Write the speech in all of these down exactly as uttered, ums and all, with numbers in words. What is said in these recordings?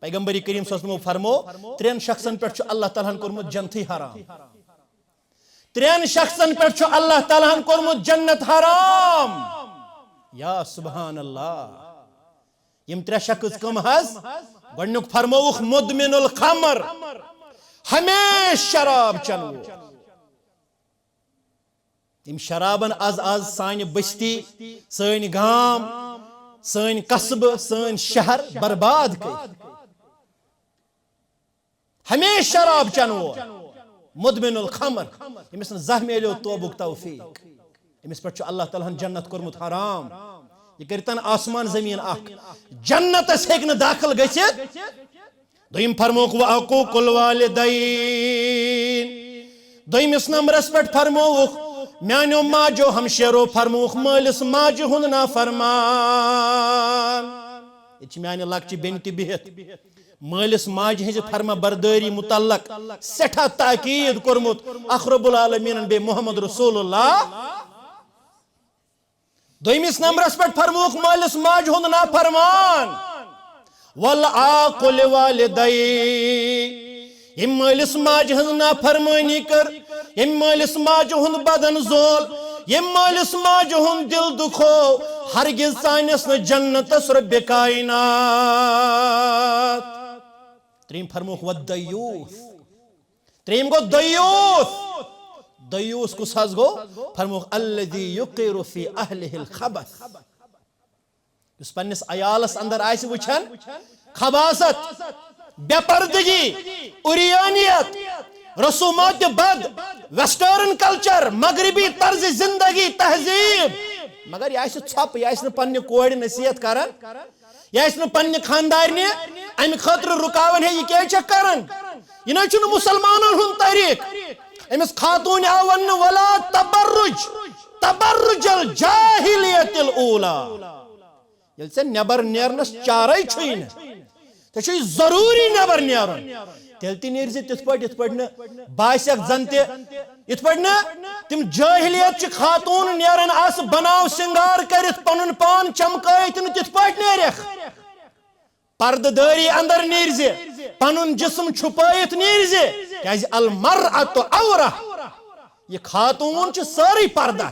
پیغمبر کریم صلی اللہ علیہ وسلم فرمو، ترٛٮ۪ن شخصن پٮ۪ٹھ چھُ اللہ تعالیٰ ہن کوٚرمُت جنتھٕے حرام۔ ترٛٮ۪ن شخصن پٮ۪ٹھ چھُ اللہ تعالیٰ ہن کوٚرمُت جنت حرام۔ یا سبحان اللہ۔ یِم ترٛےٚ شخص کم حظ؟ گۄڈنیُک فرمووُکھ مدمن الخمر، ہمیشہ شراب چٮ۪ن وول۔ تٔمۍ شرابن از از سانہِ بستی، سٲنۍ گام، سٲنۍ قصبہٕ، سٲنۍ شہر برباد کٔرۍ۔ ہمیشہ شراب چٮ۪ن وول، مدمن الخمر، ییٚمِس نہٕ زانٛہہ میلیو توبُک توفیق، أمِس پٮ۪ٹھ چھُ اللہ تعالیٰ ہن جنت کوٚرمُت حرام۔ یہِ کٔرتن آسمان زمین اکھ، جنتس ہیٚکہِ نہٕ داخل گٔژھِتھ۔ دوٚیِم فرمووُکھ، "وعقوق الوالدین۔" دوٚیمِس نمبرس پٮ۪ٹھ فرمووُکھ، میانیو ماجو ہمشیرو فرمووُکھ، مٲلِس ماجہِ ہُنٛد نافرمان۔ ییٚتہِ چھِ میانہِ لۄکچہِ بیٚنہِ تہِ بِہِتھ۔ مٲلِس ماجہِ ہٕنٛزِ فرما بردٲری متعلق سٮ۪ٹھاہ تاکید کوٚرمُت اکھ رب العالمیٖنن بیٚیہِ محمد رسول اللہ۔ دوٚیمِس نمبرس پٮ۪ٹھ فرمووُکھ مٲلِس ماجہِ ہُنٛد نافرمان۔ "والعاق لوالدیہ۔" ییٚمۍ مٲلِس ماجہِ ہٕنٛز نافرمٲنی کٔر، ییٚمۍ مٲلِس ماجہِ ہُنٛد بدن زول، ییٚمۍ مٲلِس ماجہِ ہُنٛد دِل دُکھو، ہرگز ژانٮ۪س نہٕ جنتس رۄبِ کاینات۔ ترٛیٚیِم فرمووُکھ، "والدیوث۔" ترٛیٚیِم گوٚو دیوث۔ دیوث کُس حظ گوٚو؟ فرمووُکھ، "الذی یقر فی اہلہ الخبث۔" یُس پننِس عیالس اندر آسہِ وٕچھان خباثت، بے پردگی، عریانیت، رسومات بد، ویسٹرن کلچر، مغربی طرز زندگی، تہذیب، مگر یہِ آسہِ ژھۄپہٕ، یہِ آسہِ نہٕ پننہِ کورِ نصیحت کران، یہِ آسہِ نہٕ پننہِ خاندارنہِ امہِ خٲطرٕ رُکاوان، ہے، یہِ کیٛازِ چھکھ کران؟ یہِ نہ چھُنہٕ مُسلمانن ہُنٛد طریٖقہٕ۔ أمِس خاتوٗنہِ آو وننہٕ، "ولا تبرج، تبرج الجاہلیت الاولی۔" ییٚلہِ ژےٚ نٮ۪بر نیرنس چارے چھُے نہٕ، ژےٚ چھُے ضروٗری نٮ۪بر نیرُن، تیٚلہِ تہِ نیرِ زِ تِتھ پٲٹھۍ، یِتھ پٲٹھۍ نہٕ باسٮ۪کھ زن تہِ، یِتھ پٲٹھۍ نہٕ تِم جٲہلیت چہِ خاتوٗن نیران آسہٕ بناو سِنگار کٔرِتھ، پنُن پان چمکٲیِتھ، تہِ نہٕ تِتھ پٲٹھۍ نیرٮ۪کھ۔ پردٕ دٲری اندر نیرِ زِ، پنُن جسم چھُپٲیِتھ نیرِ زِ، کیازِ المرأة عورہ، یہِ خاتوٗن چھِ سٲرٕے پردہ۔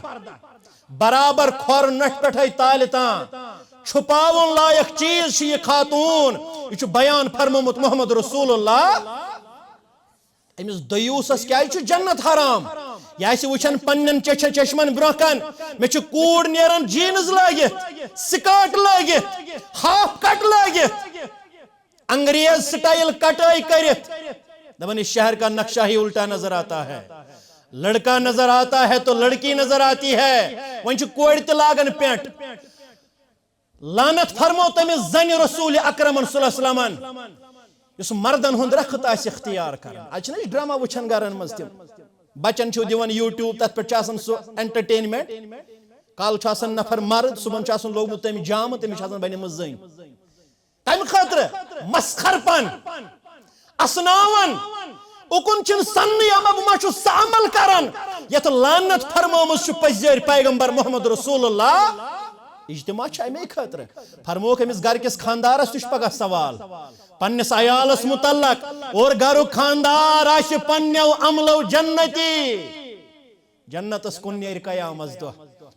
برابر کھۄر نٹھ پٮ۪ٹھے تالہِ تام چھُپاوُن لایق چیٖز چھِ یہِ خاتوٗن۔ یہِ چھُ بیان فرمومُت محمد رسول اللہ۔ أمِس دیوٗسس کیازِ چھُ جنت حرام؟ یہِ آسہِ وٕچھان پننٮ۪ن چچھن چشمن برونٛہہ کن، مےٚ چھُ کوٗر نیران جینز لٲگِتھ، سکٲٹ لٲگِتھ، ہاف کٹ لٲگِتھ، انگریز سٹائل کٹٲے کٔرِتھ۔ دپان، "اس شہر کا نقشہ ہی الٹا نظر آتا ہے، لڑکا نظر آتا ہے تو لڑکی نظر آتی ہے۔" وۄنۍ چھِ کورِ تہِ لاگان پینٹ۔ لعنت فرمو تٔمِس زنہِ رسول اکرمن صلی اللہ علیہ وسلمن، یُس مردن ہُنٛد رخت آسہِ اختیار کران۔ از چھِنہٕ أسۍ ڈرامہ وٕچھان گرن منٛز تِم؟ بچن چھِو دِوان یوٗٹیوب، تتھ پٮ۪ٹھ چھُ آسان سُہ انٹرٹینمنٹ۔ کالہٕ چھُ آسان نفر مرد، صُبحن چھُ آسان لوگمُت تٔمۍ جامہٕ، تٔمِس چھِ آسان بنیمٕژ زٔنۍ۔ تمہِ خٲطرٕ مسخر پن اسناوان، اُکُن چھِنہٕ سننٕے آمُت بہٕ ما چھُس سُہ عمل کران یتھ لعنت فرمٲومٕژ چھُ پٔزۍ یٲرۍ پیغمبر محمد رسول اللہ۔ اجتماع چھُ امے خٲطرٕ۔ فرمووُکھ أمِس گرٕ کِس خاندارس تہِ چھُ پگاہ سوال پننِس عیالس متعلق، اور گرُک خاندار آسہِ پننیو عملو جنتی۔ جنتس کُن نیرِ قیامس دۄہ،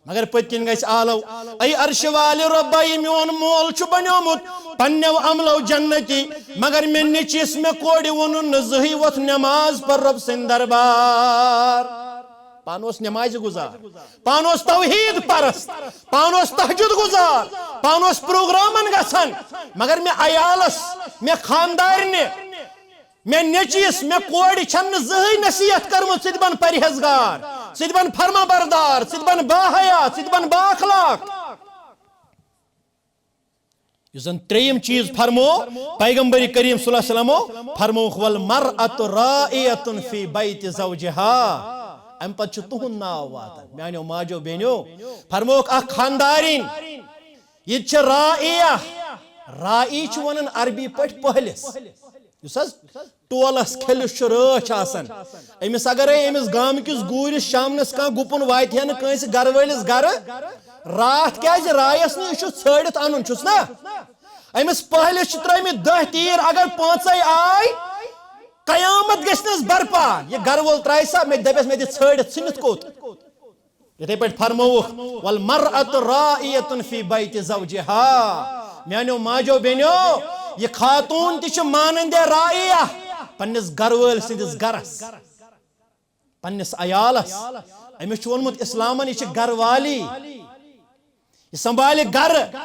مگر پٔتۍ کِنۍ گژھِ آلو، "اے عرشہِ والہِ رۄبا، یہِ میون مول چھُ بنیومُت پننیو عملو جنتی، مگر مےٚ نیٚچِس، مےٚ کورِ ووٚنُن نہٕ زٕہٕے وۄتھ نٮ۪ماز پر رۄب سٕنٛدِ دربار۔" پانہٕ اوس نٮ۪مازِ گُزار، پانہٕ اوس توحیٖد پرست، پانہٕ اوس تہجد گُزار، پانہٕ اوس پروگرامن گژھان، مگر مےٚ عیالس، مےٚ خاندارنہِ، مےٚ نیٚچِس، مےٚ کورِ چھَنہٕ زٕہٕے نصیحت کٔرمٕژ، ژٕ تہِ بن پرہیزگار، ژٕ تہِ بن فرما بردار، ژٕ تہِ بن باحیا، ژٕ تہِ بن بااخلاق۔ یُس زن ترٛیٚیِم چیٖز فرمو پیغمبر کریم صلی اللہ علیہ وسلمو، فرمووُکھ، "والمرأة راعیة فی بیت زوجہا۔" اَمہِ پتہٕ چھُ تُہُنٛد ناو واتان، میٛانیو ماجو بیٚنیو، فرمووُکھ، اکھ خاندارِنۍ، یہِ تہِ چھِ راعیہ۔ راعی چھِ ونان عربی پٲٹھۍ پٔہلِس، یُس حظ ٹولس کھلِس چھُ رٲچھ آسان۔ أمِس اگرے أمِس گامہٕ کِس گوٗرِس شامنس کانٛہہ گُپُن واتہِ ہا نہٕ کٲنٛسہِ گرٕ وٲلِس گرٕ، راتھ کیازِ راعیس نہٕ، یہِ چھُ ژھٲڑِتھ انُن چھُس نا۔ أمِس پہلِس چھِ ترٲومٕتۍ دَہ تیٖر، اگر پانٛژے آے، قیامت گژھِ نہٕ حظ برپا۔ یہِ گرٕ وول ترٛایہِ سا، مےٚ دَپٮ۪س، مےٚ دِ ژھٲنٛڈِتھ، ژھٕنِتھ کوٚت؟ یِتھے پٲٹھۍ فرمووُکھ، "والمرأة راعية في بيت زوجها۔" میانیو ماجو بیٚنیو، یہِ خاتوٗن تہِ چھِ مانندے راعیہ پننِس گرٕ وٲلۍ سٕنٛدِس گرس، پننِس عیالس۔ أمِس چھُ ووٚنمُت اسلامن، یہِ چھِ گرٕ والی، یہِ سنبھالہِ گرٕ،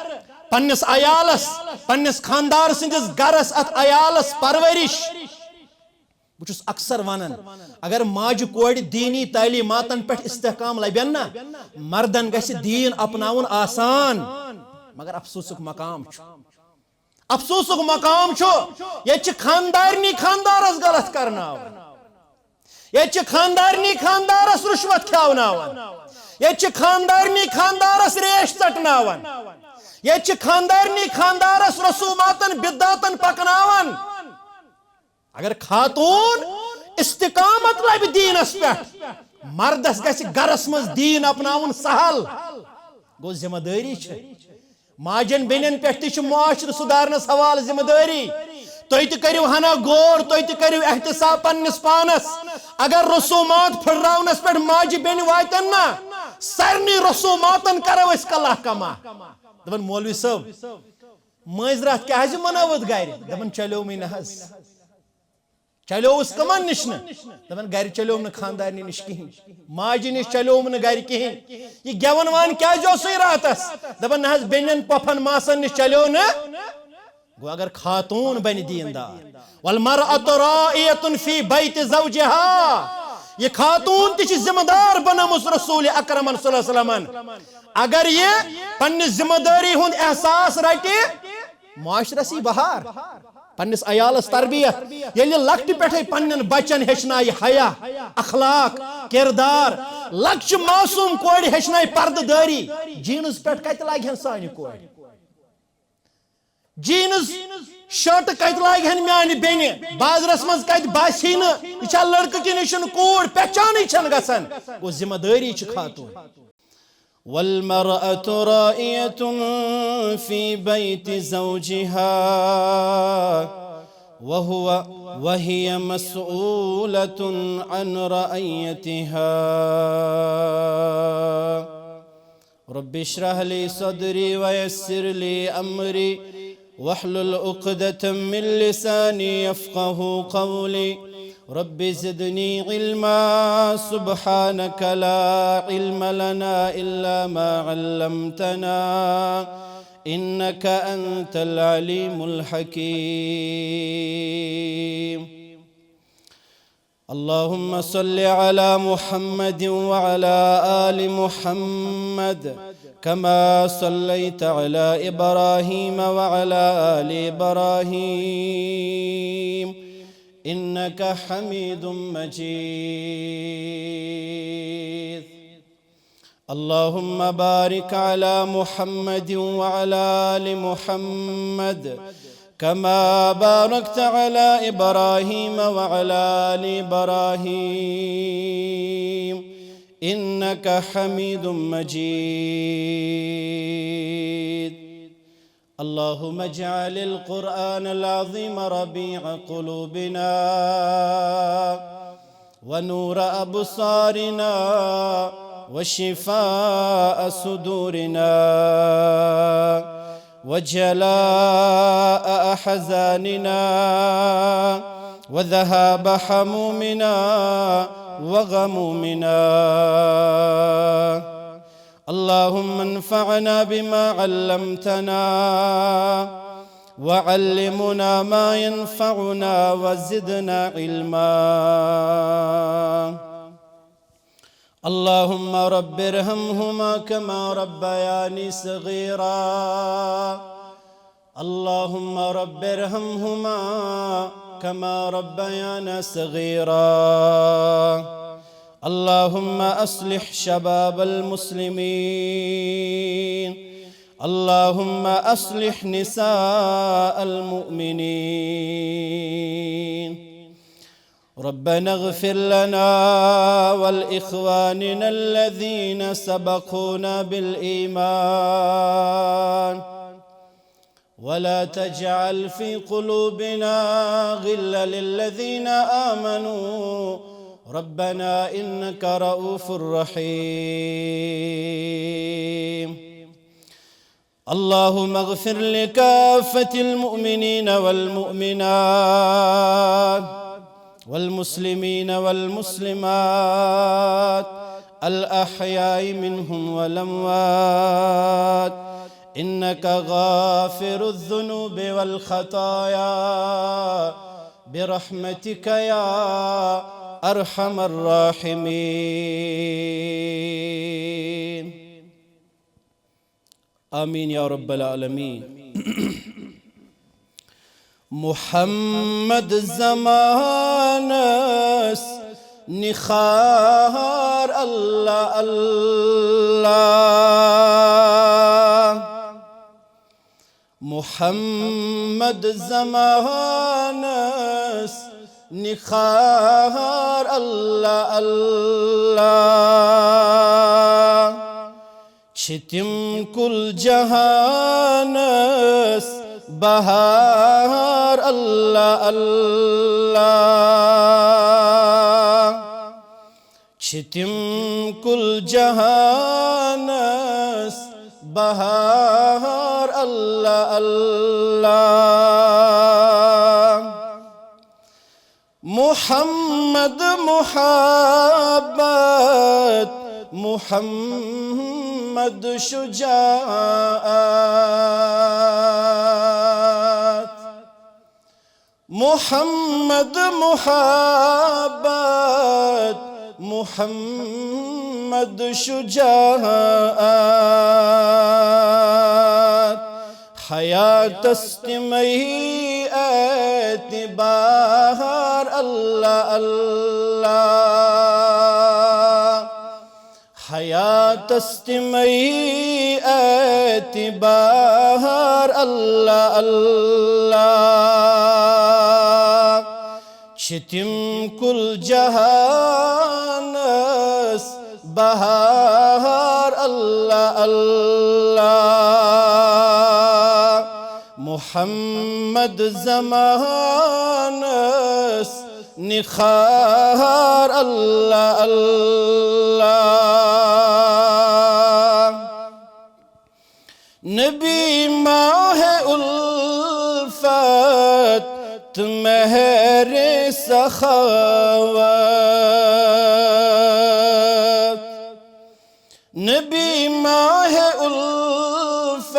پننِس عیالس، پننِس خاندار سٕنٛدِس گرس، اتھ عیالس پرورش۔ بہٕ چھُس اکثر ونان، اگر ماجہِ کورِ دینی تعلیماتن پٮ۪ٹھ استحکام لبن نا، مردن گژھِ دین اپناوُن آسان۔ مگر افسوسُک مقام چھُ، افسوسُک مقام چھُ، ییٚتہِ چھِ خاندارنی خاندارس غلط کرناوان، ییٚتہِ چھِ خاندارنی خاندارس رُشوت کھیاوناوان، ییٚتہِ چھِ خاندارنی خاندارس ریش ژٹناوان، ییٚتہِ چھِ خاندارنی خاندارس رسوماتن بدعاتن پکناوان۔ اگر خاتون استقامت لبہِ دینس پٮ۪ٹھ، مردس گژھِ گرس منٛز دین اپناوُن سہل۔ گوٚو، ذمہ دٲری چھِ ماجن بیٚنٮ۪ن پٮ۪ٹھ تہِ چھِ معاشرٕ سُدھارنس حوالہٕ ذمہ دٲری۔ تُہۍ تہِ کٔرِو ہنا غور، تُہۍ تہِ کٔرِو احتساب پننِس پانس۔ اگر رسومات پھٔٹراونس پٮ۪ٹھ ماجہِ بیٚنہِ واتن نا، سارنٕے رسوماتن کرو أسۍ کلہہ کما۔ دپان، "مولوی صٲب، مٲنٛزِ راتھ کیٛازِ منٲوٕتھ گرِ؟" دپان، "چلیومٕے نہ حظ۔" چلیوس کمن نِش نہٕ؟ دپان، "گرِ چلیوم نہٕ خاندارنہِ نِش کِہیٖنۍ، ماجہِ نِش چلیوم نہٕ گرِ کِہیٖنۍ۔" یہِ گٮ۪وَن وان کیٛازِ اوسُے راتس؟ دپان، "نہ حظ، بیٚنٮ۪ن پۄپھن ماسن نِش چلیو نہٕ۔" گوٚو، اگر خاتوٗن بنہِ دیٖندار، "والمرأة راعية في بيت زوجها۔" یہِ خاتوٗن تہِ چھِ ذمہٕ دار بنٲومٕژ رسول اکرمن صلی اللہ علیہ وسلمن۔ اگر یہِ پننہِ ذمہٕ دٲری ہُنٛد احساس رٹہِ، معاشرس یی بہار، پننِس عیالس تربیت۔ ییٚلہِ لۄکٹہِ پٮ۪ٹھے پننٮ۪ن بچن ہیٚچھنایہِ حیا، اخلاق، کردار، لۄکچہِ معصوم کورِ ہیٚچھنایہِ پردٕ دٲری، جینز پٮ۪ٹھ کتہِ لاگہِ ہن سانہِ کورِ؟ جینز شرٹ کتہِ لاگہِ ہن میانہِ بیٚنہِ؟ بازرس منٛز کتہِ باسہِ نہٕ یہِ چھا لڑکہٕ کِنہٕ یہِ چھُنہٕ کوٗر؟ پہچانٕے چھنہٕ گژھان۔ گوٚو، ذمہٕ دٲری چھِ خاتوٗن۔ والمرأة راعية في بيت زوجها وهو وهي مسؤولة عن رعيتها. رب اشرح لي صدري ويسر لي أمري واحلل عقدة من لساني يفقه قولي. رب زدني علما. سبحانك لا علم لنا إلا ما علمتنا إنك أنت العليم الحكيم. اللهم صل على محمد وعلى آل محمد كما صليت على إبراهيم وعلى آل إبراهيم إنك حميد مجيد. اللهم بارك على محمد وعلى آل محمد كما باركت على إبراهيم وعلى آل إبراهيم إنك حميد مجيد. اللهم اجعل القرآن العظيم ربيع قلوبنا ونور أبصارنا وشفاء صدورنا وجلاء أحزاننا وذهاب همومنا وغمومنا. اللهم انفعنا بما علمتنا وعلمنا ما ينفعنا وزدنا علما. اللهم رب ارحمهما كما ربياني صغيرا. اللهم رب ارحمهما كما ربيانا صغيرا. اللهم أصلح شباب المسلمين. اللهم أصلح نساء المؤمنين. ربنا اغفر لنا ولإخواننا الذين سبقونا بالإيمان ولا تجعل في قلوبنا غلا للذين آمنوا ربنا إنك رءوف رحيم. اللهم اغفر لكافة المؤمنين والمؤمنات والمسلمين والمسلمات الأحياء منهم والأموات إنك غافر الذنوب والخطايا برحمتك يا أرحم الراحمين. آمين يا رب العالمين. محمد زمانس نخار الله الله. محمد زمانس نخار الله الله. چھِ تِم کُل جہانس بہار الله الله. چھِ تِم کُل جہانس بہار الله الله. محمد محبت محمد شجاعت. محمد محبت محمد شجاعت. حیاتس تِمے اعتبار الله الله. حیاتس تِمے اعتبار الله الله. چھِ تِم کُل جہانس بہار الله الله. محمد زمانس نخار الله الله. نبی ماہ الفت تہٕ مہر سخاوت. نبی ماہ الفت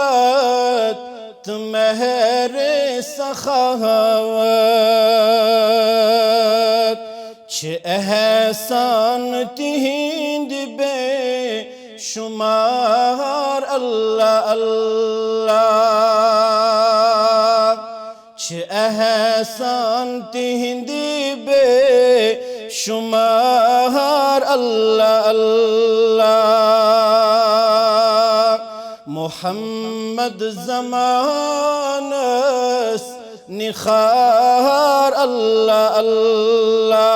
تہٕ مہر سخاوت. چھِ احسان تِہنٛدۍ بے شمار الله الله. چھِ احسان تِہنٛدۍ بے شمار الله الله. محمد زمانس نخار الله الله.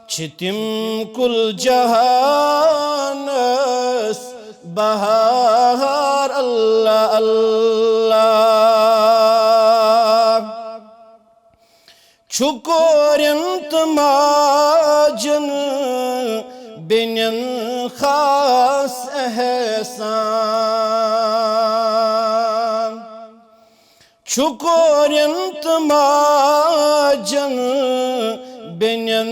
چھِ تِم کُل جہانس بہار الله الله. چھُ کورٮ۪ن تہٕ ماجن بیٚنٮ۪ن خاص احسان. چھُ کورٮ۪ن تہٕ ماجن بیٚنٮ۪ن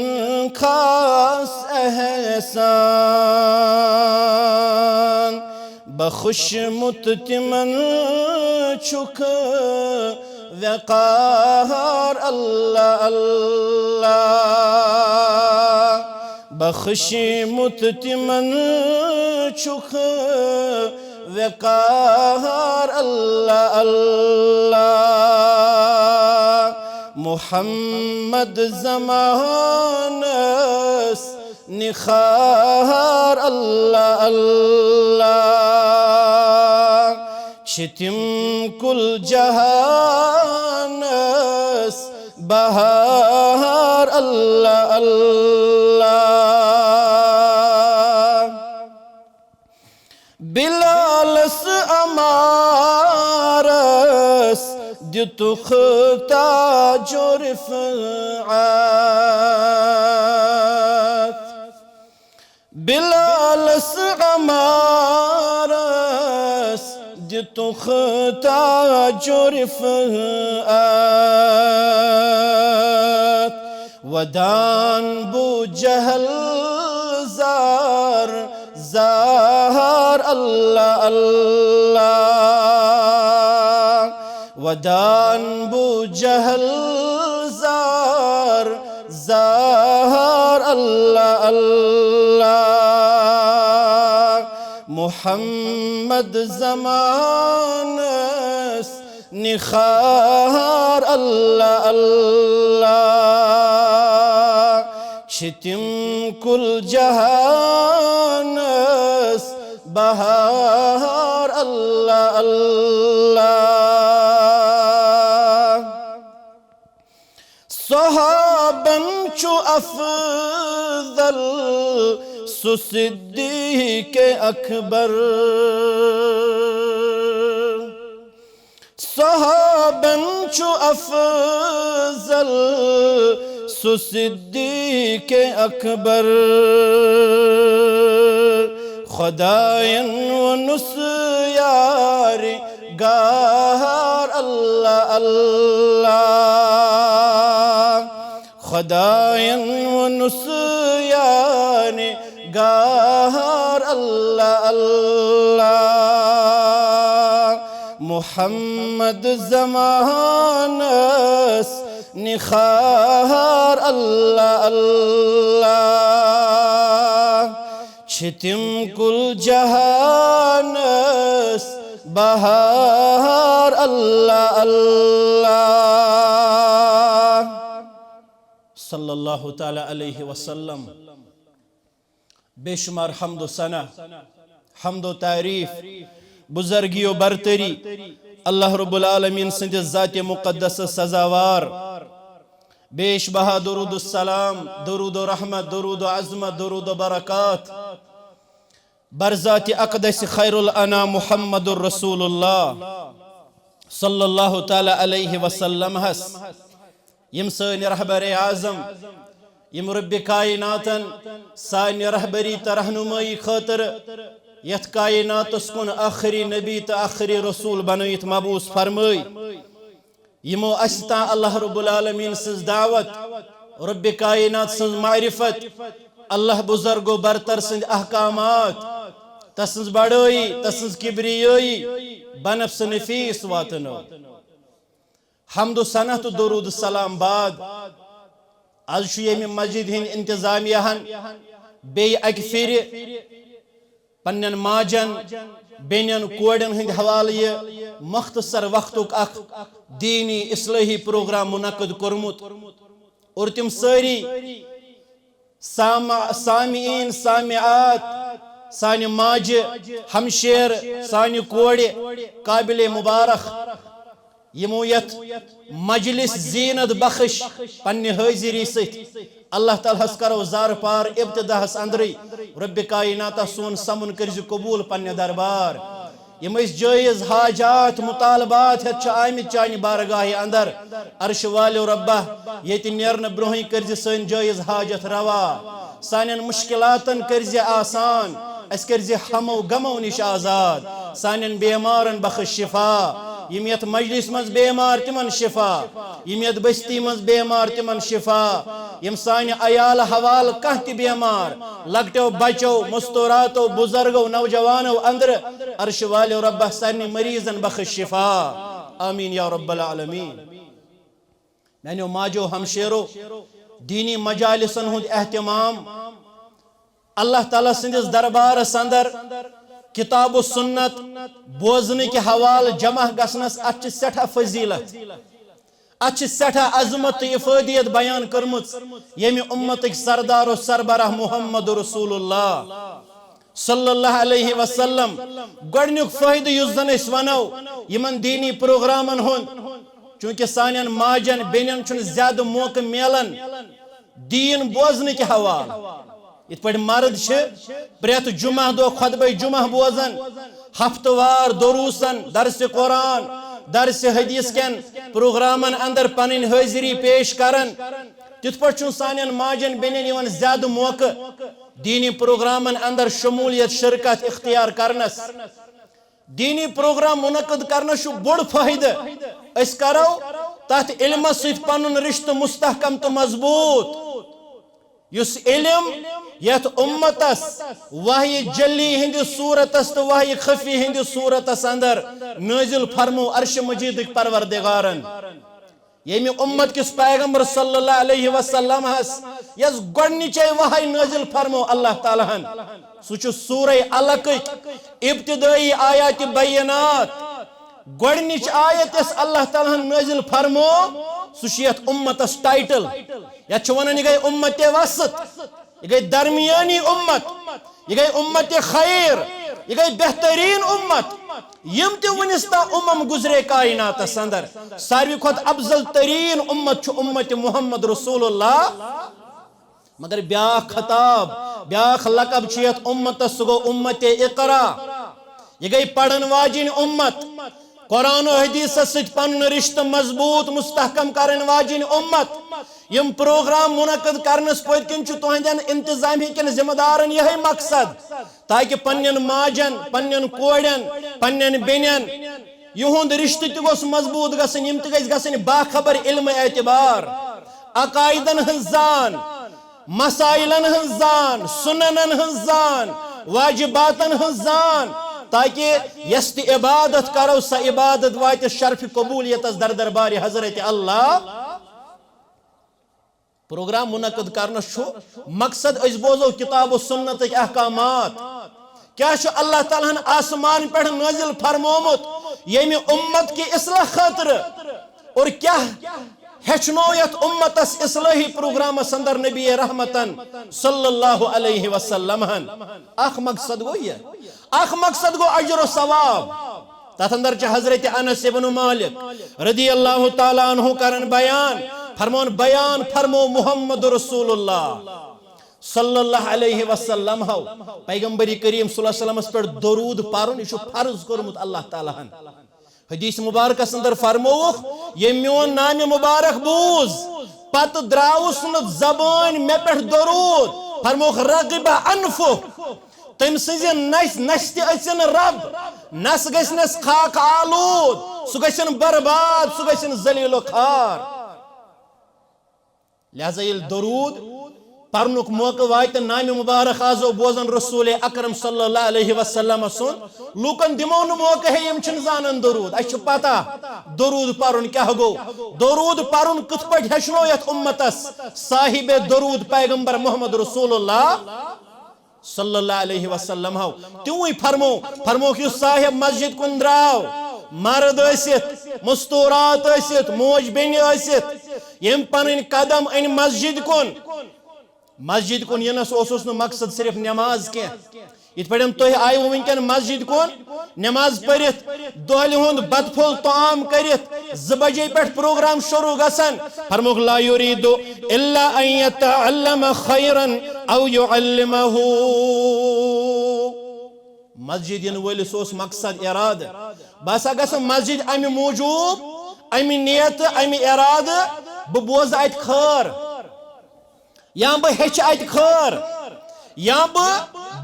خاص احسان. بخشمُت تِمن چھُکھ وقار الله الله. بخشمُت تِمن چھُکھ وقار الله الله. محمد زمانس نخار الله الله. چھِ تِم کُل جہانس بہار الله الله. بلالس امان دِتُکھ تاج و رفعت۔ بلالس عمارس دِتُکھ تاج و رفعت۔ ودان بو جہل زار زار اللہ اللہ۔ ودان بو جہل زار زار اللہ اللہ۔ محمد زمانس نخار اللہ اللہ۔ چھِ تِم کُل جہانس بہار اللہ اللہ۔ صحابن چھُ افضل سُہ صدیق اکبر۔ صحابن چھُ افضل سُہ صدیق اکبر۔ خداین ووٚنُس یار گار اللہ اللہ۔ خداین ووٚنُس یار گار اللہ اللہ۔ محمد زمانس نخار اللہ اللہ۔ چھِ تِم کُل جہانس بہار اللہ اللہ۔ صلی اللہ تعالی علیہ وسلم۔ بے شمار حمد و ثنا، حمد و تعریف، بزرگی و برتری اللہ رب العالمین سٕنٛدِس ذاتِ مقدسس سزاوار۔ بیش بہا درود السلام، درود و رحمت، درود و عظمت، درود و برکات بر ذاتِ اقدس خیر الانام محمد رسول اللہ صلی اللہ تعالی علیہ وسلم ہس۔ یم سٲنۍ رہبر اعظم، یم رب کائناتن سانہِ رہبری تہٕ رہنمٲیی خٲطرٕ یتھ کائناتس کُن ٲخری نبی تہٕ ٲخری رسول بنٲیِتھ مبعوث فرمٲے، یمو اسہِ تام اللہ رب العالمین سٕنٛز دعوت، رب کائنات سٕنٛز معرفت، اللہ بزرگ و برتر سٕنٛدۍ احکامات، تسٕنٛز بڑٲیی، تسٕنٛز کبریٲیی، بنفس نفیس واتنٲو۔ حمد و ثنا تہٕ درود سلام بعد، از چھُ ییٚمہِ مسجد ہٕنٛدۍ انتظامیہ ہن بیٚیہِ اکہِ پھِرِ پننٮ۪ن ماجن، بیٚنٮ۪ن، کورٮ۪ن ہٕنٛدِ حوالہٕ یہِ مختصر وقتُک اکھ دیٖنی اصلٲحی پروگرام منعقد کوٚرمُت۔ اور تِم سٲری سام-، سامعین، سامعات، سانہِ ماجہِ، ہمشیر، سانہِ کورِ، قابل مبارک، یِمو یتھ مجلس زینت بخش پننہِ حٲضری سۭتۍ اللہ تعالیٰ ہس کرو زارٕ پار ابتداہس اندرٕے۔ رب کائناتہ سون سمُن کٔرزِ قبول پننہِ دربار۔ یِم أسۍ جٲیز حاجات، مطالبات ہٮ۪تھ چھِ آمٕتۍ چانہِ بارگاہہِ اندر، عرش والیو ربہ، ییٚتہِ نیرنہٕ برونٛہٕے کٔرزِ سٲنۍ جٲیز حاجت روا، سانٮ۪ن مشکلاتن کٔرزِ آسان، اسہِ کٔرزِ ہمو غمو نِش آزاد، سانٮ۪ن بیمارن بخش شفا، یِم یتھ مجلس منٛز بیمار تِمن شفا، یِم یتھ بستی منٛز بیمار تِمن شفا، یِم سانہِ عیال حوال کانٛہہ تہِ بیمار، لۄکٹیو بچو، مستوراتو، بزرگو، نوجوانو اندرٕ، عرش والیو ربہ سارنٕے مریضن بخش شفا۔ آمین یا رب العالمین۔ میانیو ماجو ہمشیرو، دینی مجالسن ہُنٛد اہتمام، اللہ تعالیٰ سٕنٛدِس دربارس اندر کتاب و سنت بوزنہٕ کہِ حوالہٕ جمع گژھنس، اتھ چھِ سٮ۪ٹھاہ فضیلت، اتھ چھِ سٮ۪ٹھاہ عظمت تہٕ افٲدیت بیان کٔرمٕژ، ییٚمہِ امتٕکۍ سردار و سربراہ محمد رسول اللہ صلی اللہ علیہ وسلم۔ گۄڈنیُک فٲیدٕ یُس زن أسۍ ونو یِمن دینی پروگرامن ہُنٛد، چونکہ سانٮ۪ن ماجن بیٚنٮ۪ن چھُنہٕ زیادٕ موقعہٕ میلان دین بوزنہٕ کہِ حوالہٕ۔ یِتھ پٲٹھۍ مرد چھِ پرٛٮ۪تھ جمعہ دۄہ خطبہ جمعہ بوزان، ہفتہٕ وار دروسن، درس قرآن، درس حدیث کٮ۪ن پروگرامن اندر پنٕنۍ حٲضری پیش کران، تِتھ پٲٹھۍ چھُنہٕ سانٮ۪ن ماجن بیٚنٮ۪ن یِوان زیادٕ موقعہٕ دینی پروگرامن اندر شمولیت، شرکت اختیار کرنس۔ دینی پروگرام منعقد کرنس چھُ بوٚڑ فٲیدٕ۔ أسۍ کرو تتھ علمس سۭتۍ پنُن رشتہٕ مستحکم تہٕ مضبوط۔ یُس علم یتھ امتس وحی جلی ہندس صورتس تہٕ وحی خفی ہندس صورتس اندر نازل فرمو عرش مجیدک پروردگارن، ییٚمہِ امت کِس پیغمبر صلی اللہ علیہ وسلم ہس یس گۄڈنِچے وحی نازل فرمو اللہ تعالیٰ ہن، سُہ چھُ سورہ علقٕکۍ ابتدٲئی آیات بینات۔ گۄڈنِچ آیت یس اللہ تعالیٰ ہن نازل فرمو، سُہ چھُ یتھ امتس ٹائٹل۔ یتھ چھِ ونان، یہِ گٔے امت وسط، یہِ گٔے درمیانی امت، یہِ گٔے امت خیر، یہِ گٔے بہترین امت۔ یِم تہِ وُنِس تام امم گزرے کائناتس اندر، ساروی کھۄتہٕ افضل ترین امت چھُ امت محمد رسول اللہ۔ مگر بیاکھ خطاب، بیاکھ لقب چھُ یتھ امتس، سُہ گوٚو امت اقرا۔ یہِ گٔے پرن واجِنۍ امت، قرآن و حدیثس سۭتۍ پنُن رشتہٕ مضبوط مستحکم کرن واجِنۍ امت۔ یِم پروگرام منعقد کرنس پٔتۍ کِنۍ چھُ تُہنٛدٮ۪ن انتظامی کٮ۪ن ذمہ دارن یِہوٚے مقصد، تاکہ پننٮ۪ن ماجن، پننٮ۪ن کورٮ۪ن، پننٮ۪ن بیٚنٮ۪ن یِہُنٛد رشتہٕ تہِ گوٚژھ مضبوط گژھٕنۍ، یِم تہِ گژھِ گژھٕنۍ باخبر علم اعتبار، عقائدن ہٕنٛز زان، مسائلن ہٕنٛز زان، سننن ہٕنٛز زان، واجباتن ہٕنٛز زان، تاکہ یس تہِ عبادت کرو، سۄ عبادت واتہِ شرف قبولیتس در دربار حضرت اللہ۔ پروگرام منعقد کرنس چھُ مقصد، أسۍ بوزو کتاب و سنتٕکۍ احکامات۔ کیا چھُ اللہ تعالیٰ ہن آسمان پٮ۪ٹھ نازل فرمومُت ییٚمہِ امت کہِ اصلاح خٲطرٕ؟ اور کیا ہیٚچھنو یتھ امتس اصلاحی پروگرامس اندر نبی رحمتن صلی اللہ علیہ وسلم ہن؟ اکھ مقصد گوٚو یہِ، اکھ مقصد گوٚو اجر و ثواب۔ تتھ اندر چھِ حضرت انس ابن مالک رضی اللہ تعالیٰ عنہ کران بیان، فرمون بیان فرمو محمد رسول اللہ صلی اللہ علیہ وسلم ہو، پیغمبر کریم صلی اللہ علیہ وسلمس پٮ۪ٹھ درود پرُن، یہِ چھُ فرض کوٚرمُت اللہ تعالیٰ ہن۔ حدیث مبارکس اندر فرمووُکھ، ییٚمۍ میون نام مبارک بوٗز، پتہٕ دراوُس نہٕ زبٲنۍ مےٚ پٮ۪ٹھ درود، فرمووُکھ، رغب انفہ، تٔمۍ سٕنزِ نس نستہِ أژِن رب، نس گژھنس خاک آلود، سُہ گژھن برباد، سُہ گژھن ذلیل و خوار۔ لہذا ییٚلہِ درود پرنُک موقعہٕ واتہِ، نامہِ مبارک آسو بوزان رسول اکرم صلی اللہ علیہ وسلم سُنٛد، لوٗکن دِمو نہٕ موقعہٕ، ہے، یِم چھِنہٕ زانان درود۔ اَسہِ چھِ پتہ درود پرُن کیٛاہ گوٚو، درود پرُن کِتھ پٲٹھۍ ہیٚچھنو یتھ امتس صاحب درود پیغمبر محمد رسول اللہ صلی اللہ علیہ وسلم ہو۔ تِموٕے فرمو، فرموکھ، یُس صاحب مسجد کُن درٛاو، مرد ٲسِتھ، مستورات ٲسِتھ، موج بیٚنہِ ٲسِتھ، ییٚمۍ پنٕنۍ قدم أنۍ مسجد کُن، مسجد کُن یِنس اوسُس نہٕ مقصد صرف نماز کینٛہہ۔ یِتھ پٲٹھۍ تُہۍ آیوٕ وٕنکٮ۪ن مسجد کُن نماز پٔرِتھ، دۄہلہِ ہُنٛد بتہٕ پھوٚل طعام کٔرِتھ، زٕ بجے پٮ۪ٹھ پروگرام شروع گژھان، فرموکھ، لا یرید الا ان یتعلم خیرا او یعلمہ۔ مسجد یِنہٕ وٲلِس اوس مقصد، ارادٕ، بہٕ ہسا گژھٕ مسجد امہِ موٗجوٗب، امہِ نیتہٕ، امہِ ارادٕ، بہٕ بوزٕ اتہِ خٲر، یا بہٕ ہیٚچھِ اتہِ خٲر، یا بہٕ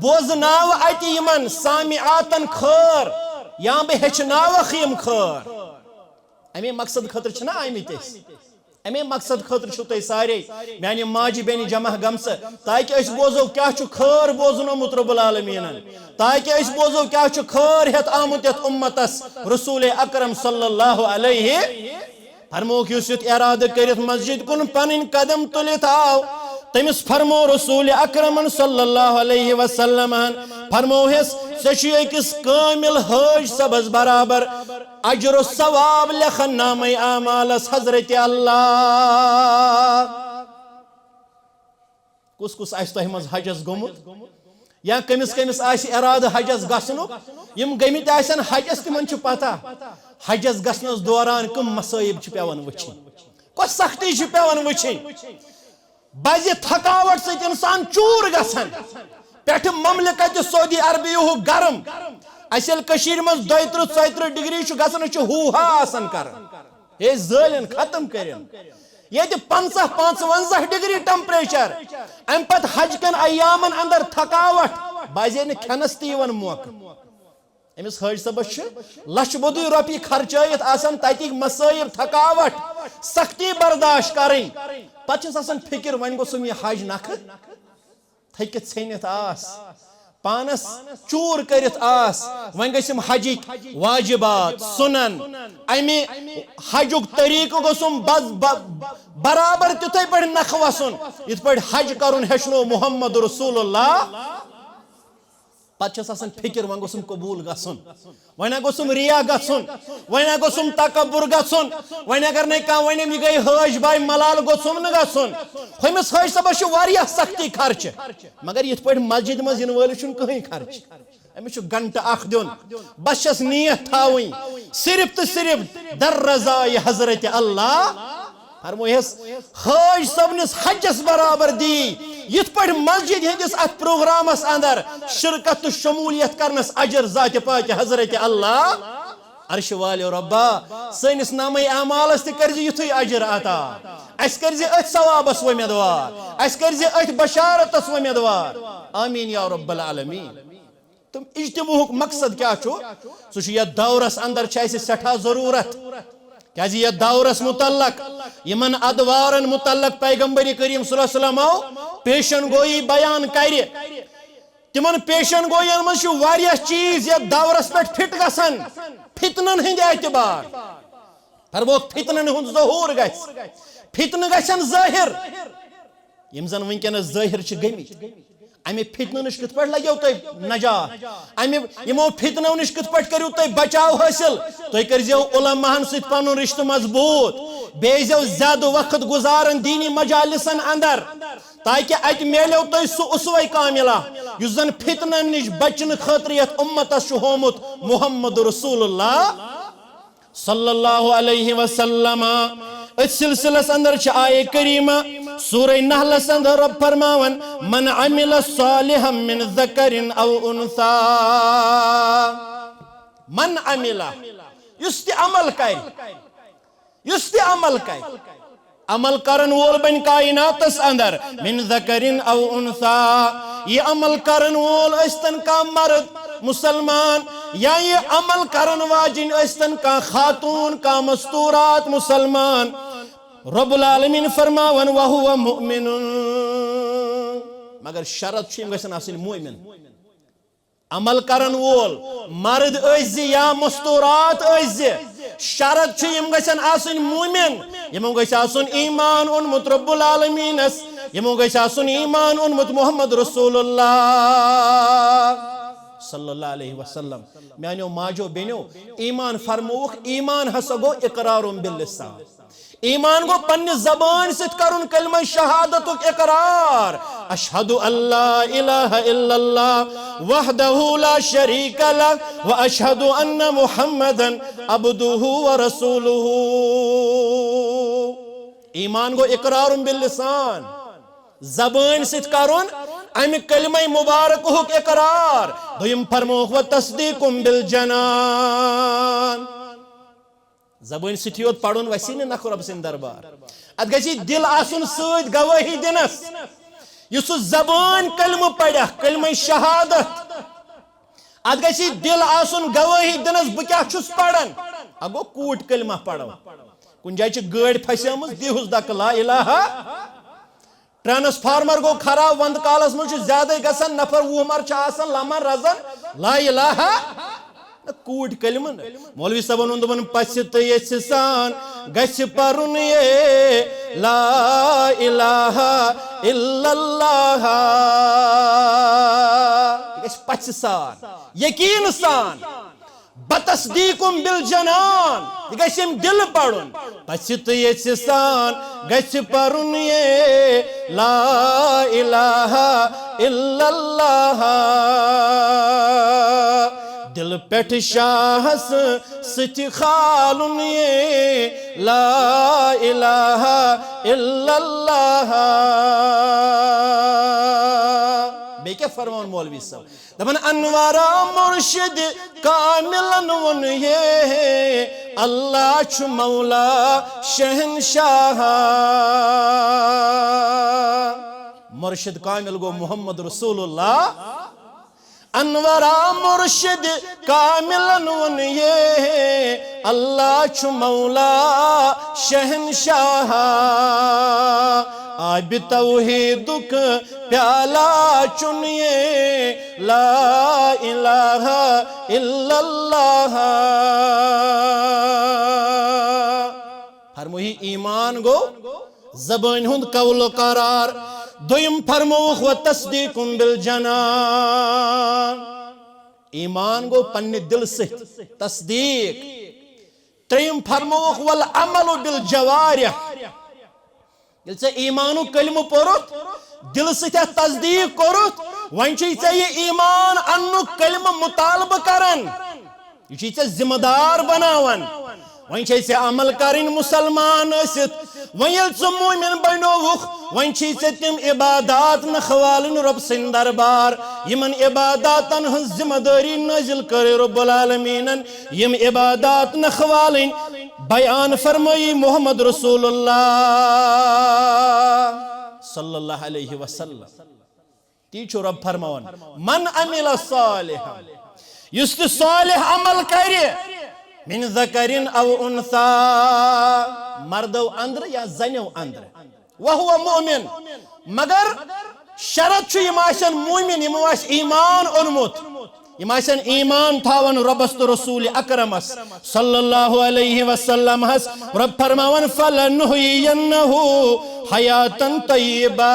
بوزناوٕ اتہِ یِمن سامعاتن خٲر، یا بہٕ ہیٚچھناوکھ یِم خٲر۔ امے مقصد خٲطرٕ چھِنہ آمٕتۍ أسۍ؟ امے مقصد خٲطرٕ چھِو تُہۍ سارے میانہِ ماجہِ بیٚنہِ جمع گٔمژٕ، تاکہِ أسۍ بوزو کیٛاہ چھُ خٲر بوزنومُت رب العالمیٖنن، تاکہِ أسۍ بوزو کیٛاہ چھُ خٲر ہٮ۪تھ آمُت یتھ امتس رسول اکرم صلی اللہ علیہ۔ فرموکھ، یُس یُتھ ارادٕ کٔرِتھ مسجد کُن پنٕنۍ قدم تُلِتھ آو، تٔمِس فرمو رسول اکرمن صلی اللہ علیہ وسلمن، فرموہس، ژےٚ چھُے أکِس کٲمل حٲج صٲبس برابر اجر و ثواب لیکھن نامہ اعمالس حضرت اللہ۔ کُس کُس آسہِ تۄہہِ منٛز حجس گوٚمُت؟ یا کٔمِس کٔمِس آسہِ ارادٕ حجس گژھنُک؟ یِم گٔمٕتۍ آسن حجس، تِمن چھِ پتہ حجس گژھنس دوران کٕم مصٲیب چھِ پٮ۪وان وٕچھِنۍ، کۄس سختی چھِ پٮ۪وان وٕچھِنۍ۔ بزِ تھکاوٹ سۭتۍ انسان چوٗر گژھان، پٮ۪ٹھٕ مملکت سعودی عربیہُک گرم، اَسہِ ییٚلہِ کٔشیٖرِ منٛز دۄیہِ ترٕٛہ ژۄیہِ ترٕٛہ ڈگری چھُ گژھان، أسۍ چھِ ہو ہا آسان کران۔ ہے زٲلِن، ختم کٔرِن۔ ییٚتہِ پنٛژاہ پانٛژوَنٛزاہ ڈگری ٹیمپریچر، اَمہِ پتہٕ حج کٮ۪ن ایامن اندر تھکاوٹھ، باسے نہٕ کھٮ۪نس تہِ یِوان موقعہٕ۔ أمِس حٲج صٲبس چھِ لچھ بوٚدُے رۄپیہِ خرچٲیِتھ آسان، تَتِکۍ مصٲیب، تھکاوٹھ، سختی برداشت کرٕنۍ۔ پتہٕ چھِس آسان فکر، وۄنۍ گوٚژھُم یہِ حج نکھٕ تھٔکِتھ ژھیٚنِتھ آس، پانس چوٗر کٔرِتھ آس، وۄنۍ گٔژھِم حجٕکۍ واجبات، سُنن، امہِ حجُک طریٖقہٕ گوٚژھُم بز-، ب-، برابر تِتھے پٲٹھۍ نکھٕ وسُن، یِتھ پٲٹھۍ حج کرُن ہیٚچھنو محمد رسول اللہ۔ پتہٕ چھس آسان فکر، وۄنۍ گوٚژھُم قبوٗل گژھُن، وۄنۍ گوٚژھُم ریا گژھُن، وۄنۍ گوٚژھُم تکبر گژھُن، وۄنۍ اگر نے کانٛہہ ونیم، یہِ گٔے حٲج باے ملال، گوٚژھُم نہٕ گژھُن۔ ہُمِس حٲج صٲبس چھِ واریاہ سختی خرچہٕ، مگر یِتھ پٲٹھۍ مسجد منٛز یِنہٕ وٲلِس چھُنہٕ کٕہٕنۍ خرچہٕ۔ أمِس چھُ گھنٹہٕ اکھ دیُن، بس چھس نیت تھاوٕنۍ صرف تہٕ صرف در رضایہِ حضرت اللہ۔ فرمویس، حٲج صٲبنِس حجس برابر دی، یِتھ پٲٹھۍ مسجد ہٕنٛدِس اتھ پروگرامس اندر شرکت تہٕ شمولیت کرنس اجر ذاتِ پاکِ حضرت اللہ۔ عرش والٮ۪و رۄبا، سٲنِس نامہ اعمالس تہِ کٔرزِ یُتھُے اجر عطا، اسہِ کٔرزِ أتھۍ ثوابس وۄمیدوار، اسہِ کٔرزِ أتھۍ بشارتس وۄمیدوار۔ آمین یا رب العالمین۔ تہٕ اجتماعُک مقصد کیٛاہ چھُ؟ سُہ چھُ یتھ دورس اندر چھِ اسہِ سٮ۪ٹھاہ ضروٗرت، کیٛازِ یتھ دورس متعلق، یِمن ادوارن متعلق پیغمبر کریم صلی اللہ علیہ وسلم پیشن گویی بیان کرِ، تِمن پیشن گوین منٛز چھِ واریاہ چیٖز یتھ دورس پٮ۪ٹھ فٹ گژھن، فتنن ہٕنٛدۍ اعتبار۔ فرموکھ، فتنن ہُنٛد ظہور گژھِ، فتنہٕ گژھن ظٲہر، یِم زن وٕنکیٚنس ظٲہر چھِ گٔمٕتۍ۔ امہِ فتنہٕ نِش کِتھ پٲٹھۍ لگیو تۄہہِ نجات؟ امہِ، یِمو فتنو نِش کِتھ پٲٹھۍ کٔرِو تُہۍ بچاو حٲصِل؟ تُہۍ کٔرزیو علماہن سۭتۍ پنُن رشتہٕ مضبوٗط، بیٚیہِ ٲسۍزیو زیادٕ وقت گُزاران دینی مجالسن اندر، تاکہِ اتہِ میلیو تۄہہِ سُہ اسوہ کاملہ یُس زن فتنن نِش بچنہٕ خٲطرٕ یتھ امتس چھُ ہومُت محمد رسول اللہ۔ صلی اللہ علیہ وسلم۔ أتھۍ سلسلس اندر چھِ آیے کریمہ سورہ نحلس اندر رب فرماوان، "من عمل صالحا من ذکر او انثی۔" من عمل، یُس تہِ عمل کرِ، یُس تہِ عمل کرِ، عمل کرن وول بنہِ کائناتس اندر، من ذکر او انثی، یہِ عمل کرن وول ٲسۍتن کانٛہہ مرد مسلمان، یا یہِ عمل کرن واجِنۍ ٲسۍتن کانٛہہ خاتون، کانٛہہ مستورات مسلمان، رب العالمین فرماوان، وہو مؤمن، مگر شرط چھُ، یِم گژھن آسٕنۍ مومن۔ عمل کرن وول مرد ٲسۍ زِ یا مستورات ٲسۍ زِ، شرط چھُ، یِم گژھن آسٕنۍ مومن، یِمو گژھِ آسُن ایمان اوٚنمُت رب العالمینس، یِمو گژھِ آسُن ایمان اوٚنمُت محمد رسول اللہ صلی اللہ علیہ وسلم۔ میانیو ماجو بیٚنیو، ایمان فرمووُکھ، ایمان ہسا گوٚو اقرار باللسان۔ ایمان گوٚو پننہِ زبٲنۍ سۭتۍ کرُن کلمہ شہادتُک اقرار، اشہد ان لا الہ الا اللہ وحدہ لا شریک لہ و اشہد ان محمدا عبدہ و رسولہ۔ ایمان گوٚو اقرار باللسان، زبٲنۍ سۭتۍ کرُن امہِ کلمہ مبارکہُک اقرار۔ دوٚیِم فرمووُکھ، و تصدیق بالجنان۔ زبٲنۍ سۭتی یوت پرُن وسی نہٕ نکھٕ رۄب سٕنٛدِ دربار۔ اتھ گژھِ دل آسُن سۭتۍ گوٲہی دِنس۔ یُس سُہ زبٲنۍ کلمہٕ پرکھ، کلمہ شہادت، اتھ گژھِ دل آسُن گوٲہی دِنس، بہٕ کیٛاہ چھُس پران۔ اگو کوٗٹ کلمہ پرو۔ کُنہِ جایہِ چھِ گٲڑۍ پھسیمٕژ، دیٖہُس دکہٕ، لا الہ۔ ٹرانسفارمر گوٚو خراب، وندٕ کالس منٛز چھُ زیادے گژھان، نفر وُہ مر چھِ آسان لمان رزان، لا الہ، نہ کوٗٹ کلمہٕ نہٕ۔ مولوی صٲبن ووٚن، دوٚپُن، پژھِ تہٕ یژھِ سان گژھِ پرُن یے لا الہ الا اللہ۔ یہِ گژھِ پژھِ سان، یقین سان۔ بتصدیق بالجنان، یہِ گژھِ أمۍ دِلہٕ پرُن۔ پژھِ تہٕ یژھِ سان گژھِ پرُن یے لا الہ الا اللہ۔ دِلہٕ پٮ۪ٹھ شاہس سۭتۍ کھالُن یے لا الہ الا اللہ۔ بیٚیہِ کیٛاہ فرماوان مولوی صٲب۔ دپان انوارا مرشد کاملن ووٚن ہے، اللہ چھُ مولا شہنشاہ۔ مرشد کامل گوٚو محمد رسول اللہ۔ انوارا مرشد کاملن ووٚن ہے، اللہ چھُ مولا شہنشاہ۔ آبِ توحیدُک پیالہ چُن یہ لا الہ الا اللہ۔ فرموہی ایمان گوٚو زبٲنۍ ہُنٛد قول و قرار۔ دوٚیِم فرمووُکھ و تصدیق بالجنان۔ ایمان گوٚو پننہِ دِلہٕ سۭتۍ تصدیق۔ ترٛیٚیِم فرمووُکھ والعمل بالجوارح۔ ییٚلہِ ژےٚ ایمانُک کلمہٕ پوٚرُتھ، دِلہٕ سۭتۍ اَتھ تصدیٖق کوٚرُتھ، وۄنۍ چھُے ژےٚ یہِ ایمان اَننُک کلمہٕ مُطالبہٕ کران، یہِ چھُے ژےٚ ذمہٕ دار بناوان۔ وۄنۍ چھے ژےٚ عمل کرٕنۍ مُسلمان ٲسِتھ۔ وۄنۍ ییٚلہِ ژٕ مومن بنیووُکھ، وۄنۍ چھے ژےٚ تِم عبادات نکھوالٕنۍ رۄب سٕنٛدِ دربار، یِمن عباداتن ہٕنٛز ذمہٕ دٲری نٲزِل کٔرٕے رب العالمیٖنن۔ یِم عبادات نکھوالٕنۍ بیان فرمٲیی محمد رسول اللہ صلی اللہ علیہ وسلم۔ تی چھُ رب فرماوان، من عمل صالحا، یُس تہِ صالح عمل کرِ، من ذکر او انثی، مردو اندرٕ یا زنیو اندرٕ، وہو مؤمن، مگر شرط چھُ یِم آسن مومن، یِمو آسہِ ایمان اوٚنمُت، یِم آسن ایمان تھاوان رۄبس تہٕ رسول اکرمس صلی اللہ علیہ وسلم ہس۔ رب فرماوان، فلنحیینہ حیاتا طیبہ۔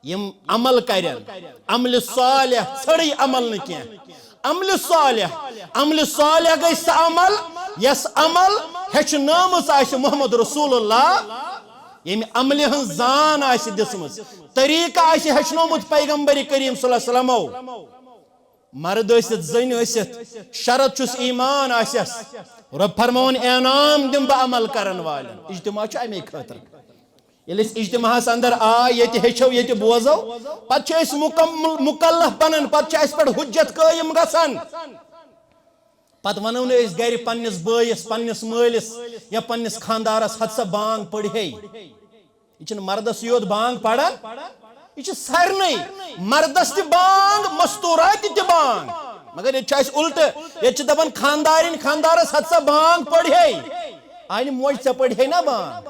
یِم عمل کرن، عمل صالح، ژھرٕے عمل نہٕ کینٛہہ، عمل صالح۔ عمل صالح گٔے سۄ عمل یۄس عمل ہیٚچھنٲومٕژ آسہِ محمد رسول اللہ، ییٚمہِ عملہِ ہٕنٛز زان آسہِ دِژمٕژ، طریٖقہٕ آسہِ ہیٚچھنومُت پیغمبر کریم صلی اللہ علیہ وسلمو۔ مرد ٲسِتھ، زٔنۍ ٲسِتھ، شرط چھُس ایمان آسٮ۪س۔ رۄب فرماوان، انعام دِمہٕ بہٕ عمل کرن والٮ۪ن۔ اجتماع چھُ امے خٲطرٕ۔ ییٚلہِ أسۍ اجتماعس اندر آے، ییٚتہِ ہیٚچھو، ییٚتہِ بوزو، پتہٕ چھِ أسۍ مکمل، مکلف بنان، پتہٕ چھِ اسہِ پٮ۪ٹھ حجت قٲیِم گژھان۔ پتہٕ ونو نہٕ أسۍ گرِ پننِس بٲیِس، پننِس مٲلِس یا پننِس خاندارس، ہتہٕ سا بانگ پٔرۍ ہے۔ یہِ چھِنہٕ مردس یوت بانگ پران، یہِ چھِ سارنٕے، مردس تہِ بانگ، مستورات تہِ بانگ۔ مگر ییٚتہِ چھُ اسہِ الٹہٕ، ییٚتہِ چھِ دپان خاندارِنۍ خاندارس، ہتہٕ سا بانگ پٔرۍ ہے۔ آے نہٕ موج، ژےٚ پٔرۍ ہے نا بانگ؟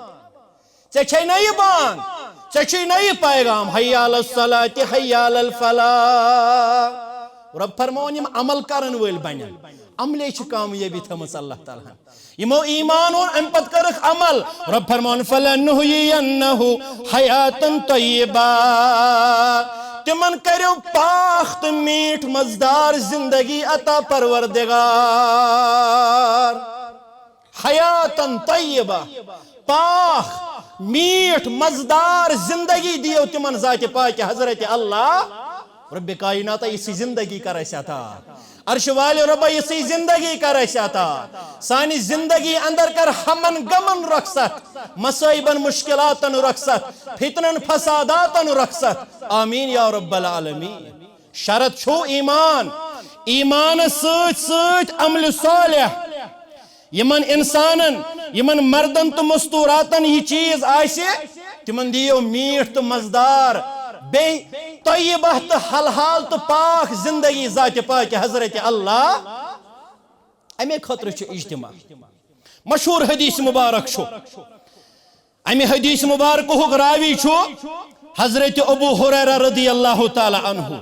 ژےٚ چھے نہ یہِ بانگ؟ ژےٚ چھُے نہ یہِ پیغام، حی علی الصلاۃ، حی علی الفلاح؟ رۄب فرماوان، یِم عمل کرن وٲلۍ بنن، عملے چھِ کامیٲبی تھٲمٕژ اللہ تعالیٰ ہن۔ یِمو ایمان اوٚن، امہِ پتہٕ کٔرٕکھ عمل۔ رۄب فرماوان، فلنحیینہ حیاتا طیبہ، تِمن کٔرِو پاک تہٕ میٖٹھ مزٕدار زندگی عطا پروردگار۔ حیاتن طیبہ، پاک، میٖٹھ، مزٕدار زندگی دِیو تِمن ذاتِ پاکہِ حضرت اللہ۔ رب کائنات، یِژھٕے زندگی کر اسہِ عطا۔ عرش والہِ رۄبا، یِژھٕے زندگی کر اسہِ عطا۔ سانہِ زندگی اندر کر ہمن غمن رۄخصت، مصائبن مشکلاتن رۄخصت، فتنن فساداتن رۄخصت۔ آمین یا رب العالمین۔ شرط چھُ ایمان، ایمانس سۭتۍ سۭتۍ عملِ صالح۔ یِمن انسانن، یِمن مردن تہٕ مستوراتن یہِ چیٖز آسہِ، تِمن دِیو میٖٹھ تہٕ مزٕدار، بیٚیہِ طیبہ تہٕ حلال تہٕ پاک زندگی ذاتِ پاکہِ حضرت اللہ۔ امے خٲطرٕ چھُ اجتماع۔ مشہوٗر حدیث مبارک چھُ، امہِ حدیث مبارکہُک راوی چھُ حضرت ابو ہریرہ رضی اللہ تعالیٰ عنہ۔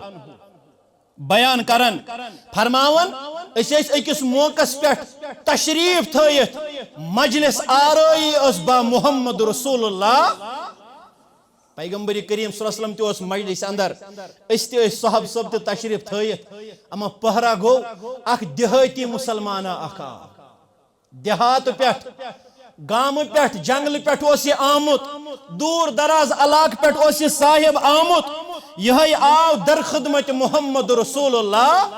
بیان کران، فرماوان، أسۍ ٲسۍ أکِس موقعس پٮ۪ٹھ تشریف تھٲیِتھ، مجلس آرٲیی ٲس با محمد رسول اللہ۔ پیغمبر کریم صلی اللہ علیہ وسلم تہِ اوس مجلس اندر، أسۍ تہِ ٲسۍ صحابہ صٲب تہِ تشریف تھٲیِتھ۔ اما پہرا گوٚو، اکھ دیہٲتی مسلمانہ اکھ آو۔ دیہات پٮ۪ٹھ، گامہٕ پٮ۪ٹھ، جنگلہٕ پٮ۪ٹھ اوس یہِ آمُت، دوٗر دراز علاقہٕ پٮ۪ٹھ اوس یہِ صاحب آمُت۔ یِہوٚے آو در خدمت محمد رسول اللہ۔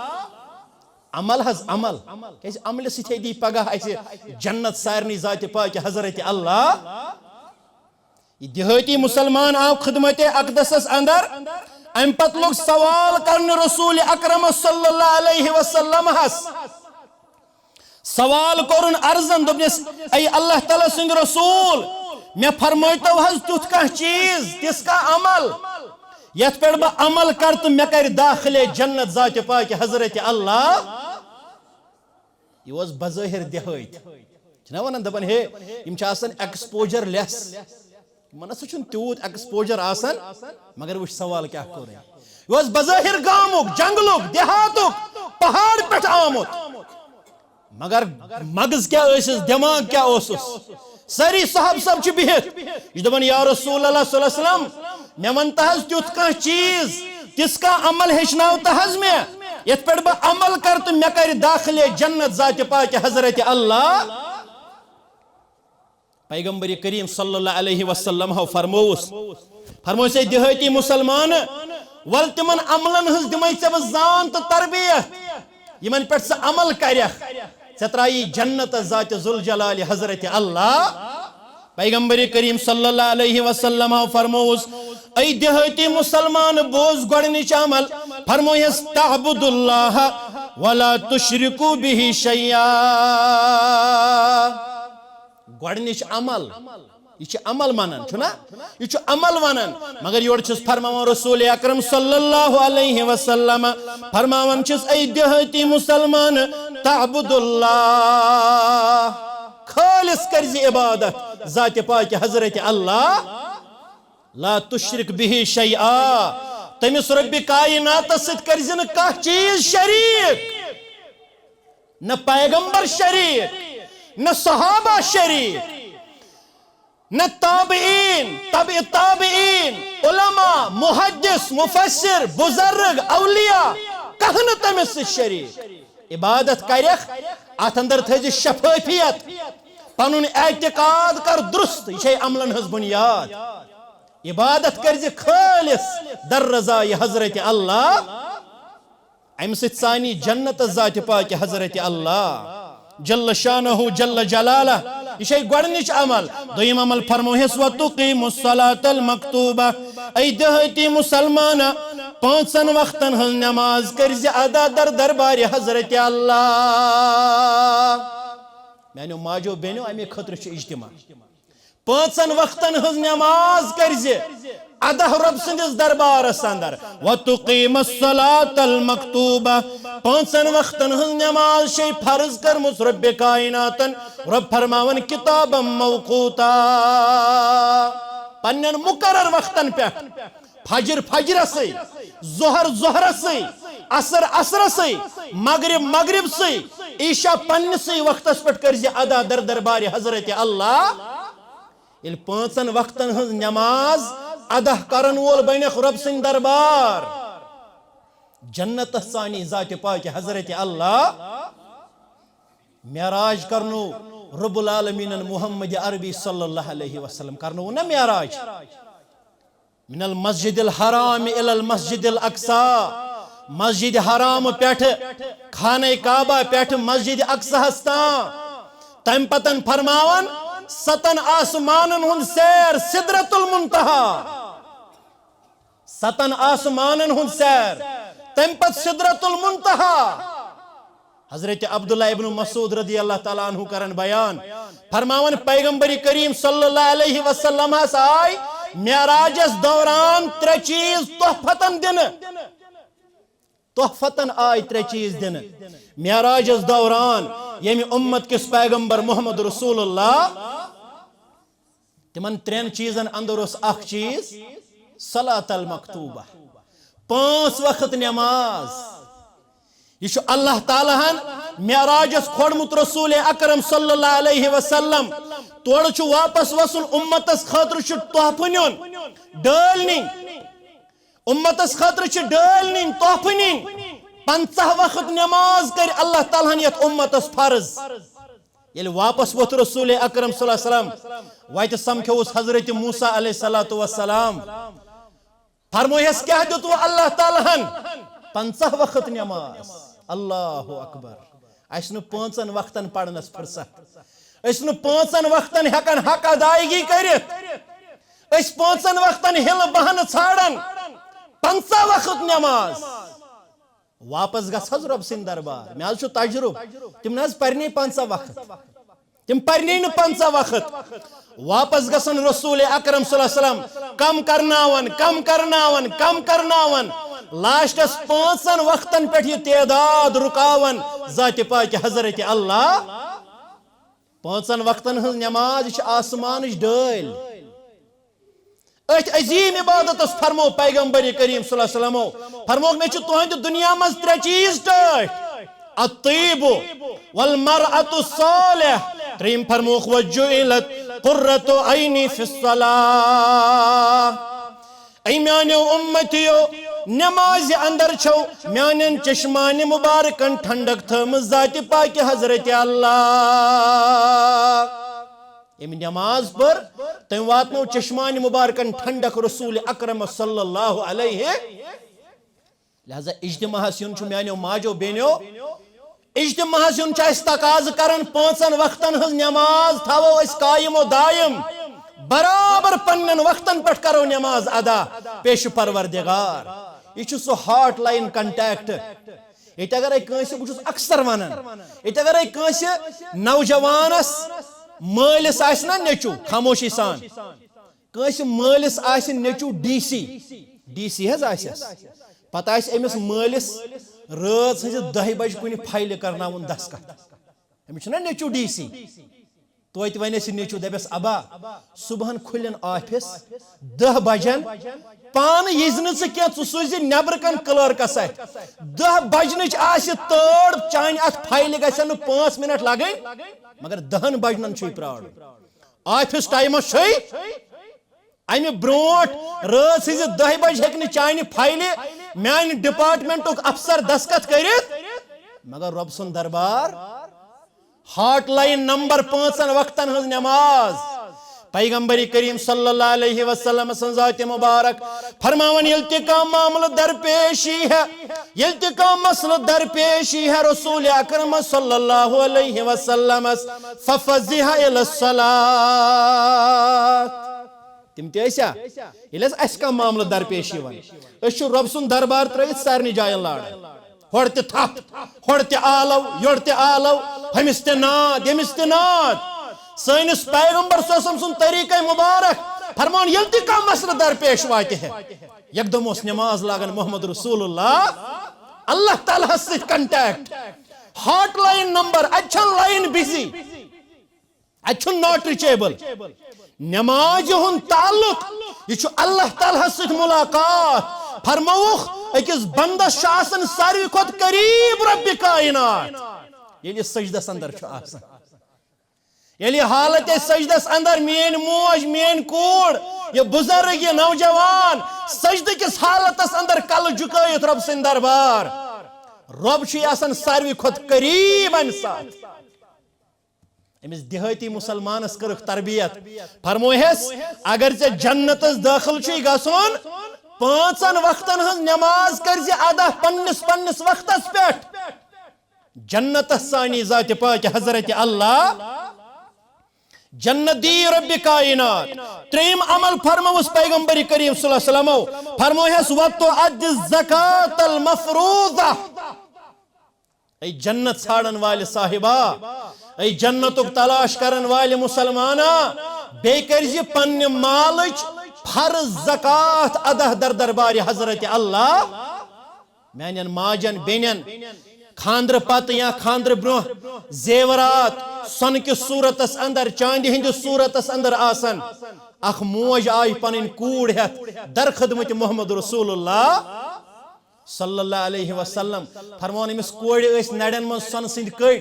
عمل حظ عمل، کیازِ عملہِ سۭتۍ دی پگاہ اسہِ جنت سارنٕے ذاتِ پاکہِ حضرت اللہ۔ یہ دیہٲتی مسلمان آو خدمت اقدسس اندر۔ امہِ پتہٕ لوٚگ سوال کرنہٕ رسول اکرم صلی اللہ علیہ وسلم ہس۔ سوال کرُن عرضن، دوٚپنس، اے اللہ تعالیٰ سٕنٛدۍ رسول، مےٚ فرمٲیتو حظ تیُتھ کانٛہہ چیٖز، تِژھ کانٛہہ عمل، یتھ پٮ۪ٹھ بہٕ عمل کرٕ تہٕ مےٚ کرِ داخلے جنت ذات پاک حضرت اللہ۔ یہ اوس بظٲہر دیہٲتۍ۔ چھِنہ ونان، دپان، ہے، یِم چھِ آسان exposure less۔ یِمن ہسا چھُنہٕ تیوٗت exposure آسان، مگر وٕچھ سوال کیٛاہ کوٚر أمۍ۔ یہِ اوس بظٲہر گامُک، جنگلُک، دیہاتُک، پہاڑ پٮ۪ٹھ آمُت۔ مگر مغز کیٛاہ ٲسِس، دٮ۪ماغ کیٛاہ اوسُس؟ سٲری صحابہٕ صٲب چھِ بِہِتھ۔ یہِ چھُ دَپان، یا رسول اللہ صلی اللہ علیہ وسلم، مےٚ وَن تہٕ حظ تیُتھ کانٛہہ چیٖز، تِژھ کانٛہہ عمل ہیٚچھناو تہٕ حظ مےٚ، یَتھ پٮ۪ٹھ بہٕ عمل کَرٕ تہٕ مےٚ کَرِ داخلے جنت ذاتِ پاکہِ حضرت اللہ۔ پیغمبر کریم صلی اللہ علیہ وسلم ہو فرموس، فرموس، اے دیہٲتی مسلمان، ول تِمن عملن ہٕنٛز دِمے ژےٚ بہٕ زان تہٕ تربیت، یِمن پٮ۪ٹھ ژٕ عمل کرکھ، ژےٚ ترایی جنت ذات ذوالجلال حضرت اللہ۔ پیغمبر کریم صلی اللہ علیہ وسلم ہو فرموس، اے دیہٲتی مسلمان، بوز گۄڈنِچ عمل، فرمویس، تعبد اللہ ولا تشرکو بہ شیئا۔ گۄڈنِچ عمل، یہِ چھِ عمل ونان، چھُنا؟ یہِ چھُ عمل ونان، مگر یورٕ چھُس فرماوان رسول اکرم صلی اللہ علیہ وسلم، فرماوان چھُس، اے دیہٲتی مسلمان، تعبد اللہ، خالص کٔرۍ زِ عبادت ذاتِ پاکہِ حضرت اللہ، لا تشرک بہ شیئا، تٔمِس رۄبِ کائناتس سۭتۍ کٔرۍ زِ نہٕ کانٛہہ چیٖز شریٖک۔ نہ پیغمبر شریٖک، نہ صحابہ شریٖک، نہ تابعین، تبع تابعین، علماء، محدث، مفسر، بزرگ، اولیاء، کانٛہہ نہٕ تٔمِس سۭتۍ شریٖک۔ عبادت کرکھ، اتھ اندر تھٲیزِ شفافیت، پنُن اعتقاد کر درست، یہِ چھے عملن ہٕنٛز بنیاد۔ عبادت کٔرۍ زِ خٲلص در رضایہِ حضرت اللہ۔ امہِ سۭتۍ سانی جنت ذاتِ پاکہِ حضرت اللہ جل شانہ جل جلالہ۔ یہِ چھے گۄڈنِچ عمل۔ دوٚیِم عمل فرموہس، وتقیم الصلاۃ المکتوبہ۔ اے دیہٲتی مسلمان، پانٛژن وقتن ہٕنٛز نماز کٔرۍ زِ ادا در دربارِ حضرت اللہ۔ میانیو ماجو بیٚنیو، امے خٲطرٕ چھُ اجتماع۔ پانٛژن وقتن ہٕنٛز نماز کٔرۍ زِ ادا رۄب سٕنٛدِس دربارس اندر۔ وتقیم الصلاۃ المکتوبہ۔ پانٛژن وقتن ہٕنٛز نماز چھے فرض کٔرمٕژ رۄبِ کائناتن۔ رۄب فرماوان، کتابا موقوتا۔ پننٮ۪ن مقرر وقتن پٮ۪ٹھ۔ فجر فجرسٕے، ظہر ظہرسٕے، عصر عصرسٕے، مغرب مغربسٕے، عشاء پننسٕے وقتس پٮ۪ٹھ کٔرۍ زِ ادا در دربارِ حضرت اللہ۔ ییٚلہِ پانٛژن وقتن ہٕنٛز نماز ادا کرن وول بنکھ رۄب سٕنٛدۍ دربار، جنتس سانی ذاتِ پاکہِ حضرت اللہ، معراج کرنو رب العالمینن محمد عربی صلی اللہ علیہ وسلم، کرنو نا معراج۔ من المسجد الحرام الی المسجد الاقصی، مسجد حرام پٮ۪ٹھ، خانہ کعبہ پٮ۪ٹھ مسجد اقصیٰ ہس تام۔ تمہِ پتن فرماوان ستن آسمانن ہُنٛد سیر، سدرۃ المنتہیٰ۔ ستن آسمانن ہُنٛد سیر، تمہِ پتہٕ سدرۃ المنتہیٰ۔ حضرت عبداللہ ابن مسعود رضی اللہ تعالیٰ عنہ کرن بیان، فرماوان، پیغمبر کریم صلی اللہ علیہ وسلم ہس آے معراجس دوران ترٛےٚ چیٖز تحفتن دِنہٕ۔ تحفتن آے ترٛےٚ چیٖز دِنہٕ معراجس دوران، ییٚمہِ امت کِس پیغمبر محمد رسول اللہ۔ تِمن ترٛٮ۪ن چیٖزن اندر اوس اکھ چیٖز، صلاۃ المکتوبہ، پانٛژھ وقت نماز۔ یہِ چھُ اللہ تعالیٰ ہن معراجس کھولمُت رسول اکرم صلی اللہ علیہ وسلم۔ تورٕ چھُ واپس وسُن، امتس خٲطرٕ چھُ تحفہٕ نیُن، ڈٲلۍ نِنۍ۔ امتس خٲطرٕ چھِ ڈٲلۍ نِنۍ، تحفہٕ نِنۍ۔ پنٛژاہ وقت نماز کٔرۍ اللہ تعالیٰ ہن یتھ امتس فرض۔ ییٚلہِ واپس ووٚتھ رسول اکرم صلی اللہ علیہ وسلم، وتہِ سمکھیوس حضرت موسیٰ علیہ الصلوۃ والسلام۔ فرموہس، کیٛاہ دیُت وۄنۍ اللہ تعالیٰ ہن؟ پنٛژاہ وقت نماز۔ اللہ اکبر۔ اسہِ نہٕ پانٛژن وقتن پرنس فرصت، أسۍ نہٕ پانٛژن وقتن ہٮ۪کان حق ادائیگی کٔرِتھ۔ أسۍ پانٛژن وقتن ہِلہٕ بہانہٕ ژھانڈان، پنٛژاہ وقت نماز۔ واپس گژھ حظ رۄب سٕنٛدِ دربار۔ مےٚ حظ چھُ تجرُبہٕ، تِم نہ حظ پرنے پنٛژاہ وقت، تِم پرنے نہٕ پنٛژاہ وقت۔ واپس گژھن رسول اکرم صلی اللہ علیہ وسلم، کم کرناون، کم کرناون، کم کرناون۔ لاسٹس پانٛژن وقتن پٮ۪ٹھ یہِ تعداد رُکاون ذاتِ پاکہِ حضرت اللہ۔ پانٛژن وقتن ہٕنٛز نماز، یہِ چھِ آسمانٕچ ڈٲلۍ۔ أتھۍ عظیٖم عبادتس فرمو پیغمبر کریم صلی اللہ علیہ وسلمو، فرموکھ، مےٚ چھِ تُہنٛدِ دُنیا منٛز ترٛےٚ چیٖز ٹٲٹھۍ، الطیب والمرأة الصالح، ترٛیٚیِم فرموکھ، وجعلت قرۃ عینی فی الصلاۃ۔ اے میانیو امتیو، نمازِ اندر چھو میانٮ۪ن چشمانِ مبارکن ٹھنڈک تھٲومٕژ ذاتِ پاکہِ حضرت اللہ۔ ییٚمۍ نماز پٔر، تٔمۍ واتنٲو چشمانِ مبارکن ٹھنڈک رسول اکرم صلی اللہ علیہ۔ لہذا اجتماعس یُن چھُ میانیو ماجو بیٚنیو، اجتماعس یُن چھُ اَسہِ تقاضہٕ کران، پانٛژن وقتن ہٕنٛز نماز تھاوو أسۍ قایم و دایم، برابر پننٮ۪ن وقتن پٮ۪ٹھ کرو نماز ادا پیش پروردگار۔ یہِ چھُ سُہ ہاٹ لائن کنٹیکٹ۔ ییٚتہِ اگرے کٲنٛسہِ، بہٕ چھُس اکثر ونان، ییٚتہِ اگرے کٲنٛسہِ نوجوانس مٲلِس آسہِ نا نیٚچو، خاموشی سان، کٲنٛسہِ مٲلِس آسہِ نیٚچو ڈی سی، ڈی سی حظ آسٮ۪س، پتہٕ آسہِ أمِس مٲلِس رٲژ ہٕنٛزِ دَہہِ بجہِ کُنہِ فایلہِ کرناوُن دستخط۔ أمِس چھُنہ نیٚچو ڈی سی، توتہِ وَنٮ۪س یہِ نیٚچو، دَپٮ۪س، ابا، صبحن کھُلن آفس دَہ بجن، پانہٕ یِزِ نہٕ ژٕ کینٛہہ، ژٕ سوٗزِ نٮ۪برٕ کَن کلرکس اَتھِ۔ دَہ بجنٕچ آسہِ تٲڑ، چانہِ اَتھ فایلہِ گژھن نہٕ پانٛژھ منٹ لگٕنۍ، مگر دَہن بجنن چھُے پرٛارُن۔ آفس ٹایمس چھُے، امہِ برونٹھ رٲژ ہٕنزِ دَہہِ بجہِ ہیٚکہِ نہٕ چانہِ فایلہِ میانہِ ڈپارٹمنٹُک افسر دستخط کٔرِتھ، مگر رۄب سُنٛد دربار، ہاٹ لائن نمبر پانٛژن وقتن ہٕنٛز نماز۔ پیغمبر کریم صلی اللہ علیہ وسلم سٕنٛز ذاتِ مبارک فرماوان، ییٚلہِ تہِ کانٛہہ معاملہٕ درپیشی ہے، ییٚلہِ تہِ کانٛہہ مسلہٕ درپیشی ہے رسول اکرم صلی اللہ علیہ وسلمس، ففزع الی الصلاۃ۔ تِم تہِ ٲسیا؟ ییٚلہِ حظ اَسہِ کانٛہہ معاملہٕ درپیش یِوان، أسۍ چھِ رۄب سُنٛد دربار ترٲوِتھ سارنٕے جاین لاران۔ ہورٕ تہِ تھپھ، ہورٕ تہِ آلو، یورٕ تہِ آلو، ہُمِس تہِ ناد، ییٚمِس تہِ ناد۔ سٲنِس پیغمبر صلی اللہ علیہ وسلم سُنٛد طریٖقے مبارک فرمان، ییٚلہِ تہِ کانٛہہ مسلہٕ درپیش واتہِ ہے، یکدم اوس نماز لاگان محمد رسول اللہ، اللہ تعالیٰ ہس سۭتۍ کنٹیکٹ، ہاٹ لائن نمبر، اتہِ چھنہٕ لائن بزی۔ اتہِ چھُ ناٹ ریچیبل۔ نمازِ ہُنٛد تعلق، یہِ چھُ اللہ تعالیٰ ہس سۭتۍ ملاقات۔ فرمووُکھ، أکِس بندس چھُ آسان ساروی کھۄتہٕ قریب رۄبِ کائنات، ییٚلہِ یہِ سجدس اندر چھُ آسان۔ ییٚلہِ یہِ حالت سجدس اندر میٲنۍ موج، میٲنۍ کوٗر، یہِ بزرگ، یہِ نوجوان سجدٕ کِس حالتس اندر کلہٕ جُکٲیِتھ رۄب سٕنٛدِ دربار، رۄب چھُ یہِ آسان ساروی کھۄتہٕ قریب امہِ ساتہٕ۔ أمِس دیہٲتی مُسلمانس کٔرٕکھ تربیت، فرمووہس، اگر ژےٚ جنتس دٲخل چھُے گژھُن، پانٛژن وقتن ہٕنٛز نماز کٔرزِ ادا پننِس پننِس وقتس پٮ۪ٹھ۔ جنتس سانی ذاتِ پاکہِ حضرت اللہ، جنت دی رۄبِ کائنات۔ ترٛیٚیِم عمل فرمووُس پیغمبر کریم صلی اللہ علیہ وسلمو، فرمووہس، وتؤدِ الزکاة المفروضہ۔ اے جنت ژھانڈن والہِ صاحبہ، اے جنتُک تلاش کرن والہِ مسلمانہ، بیٚیہِ کٔرزِ پننہِ مالٕچ فرض زکوٰۃ ادا در دربارِ حضرت اللہ۔ میانٮ۪ن ماجن بیٚنٮ۪ن، خاندرٕ پتہٕ یا خاندرٕ برونٛہہ زیورات سۄنہٕ کِس صوٗرتس اندر، چاندِ ہٕنٛدِس صوٗرتس اندر آسن۔ اکھ موج آیہِ پنٕنۍ کوٗر ہٮ۪تھ در خدمتِ محمد رسول اللہ صلی اللہ علیہ وسلم۔ فرمووُن، أمِس کورِ ٲسۍ نرٮ۪ن منٛز سۄنہٕ سٕنٛدۍ کٔڑۍ۔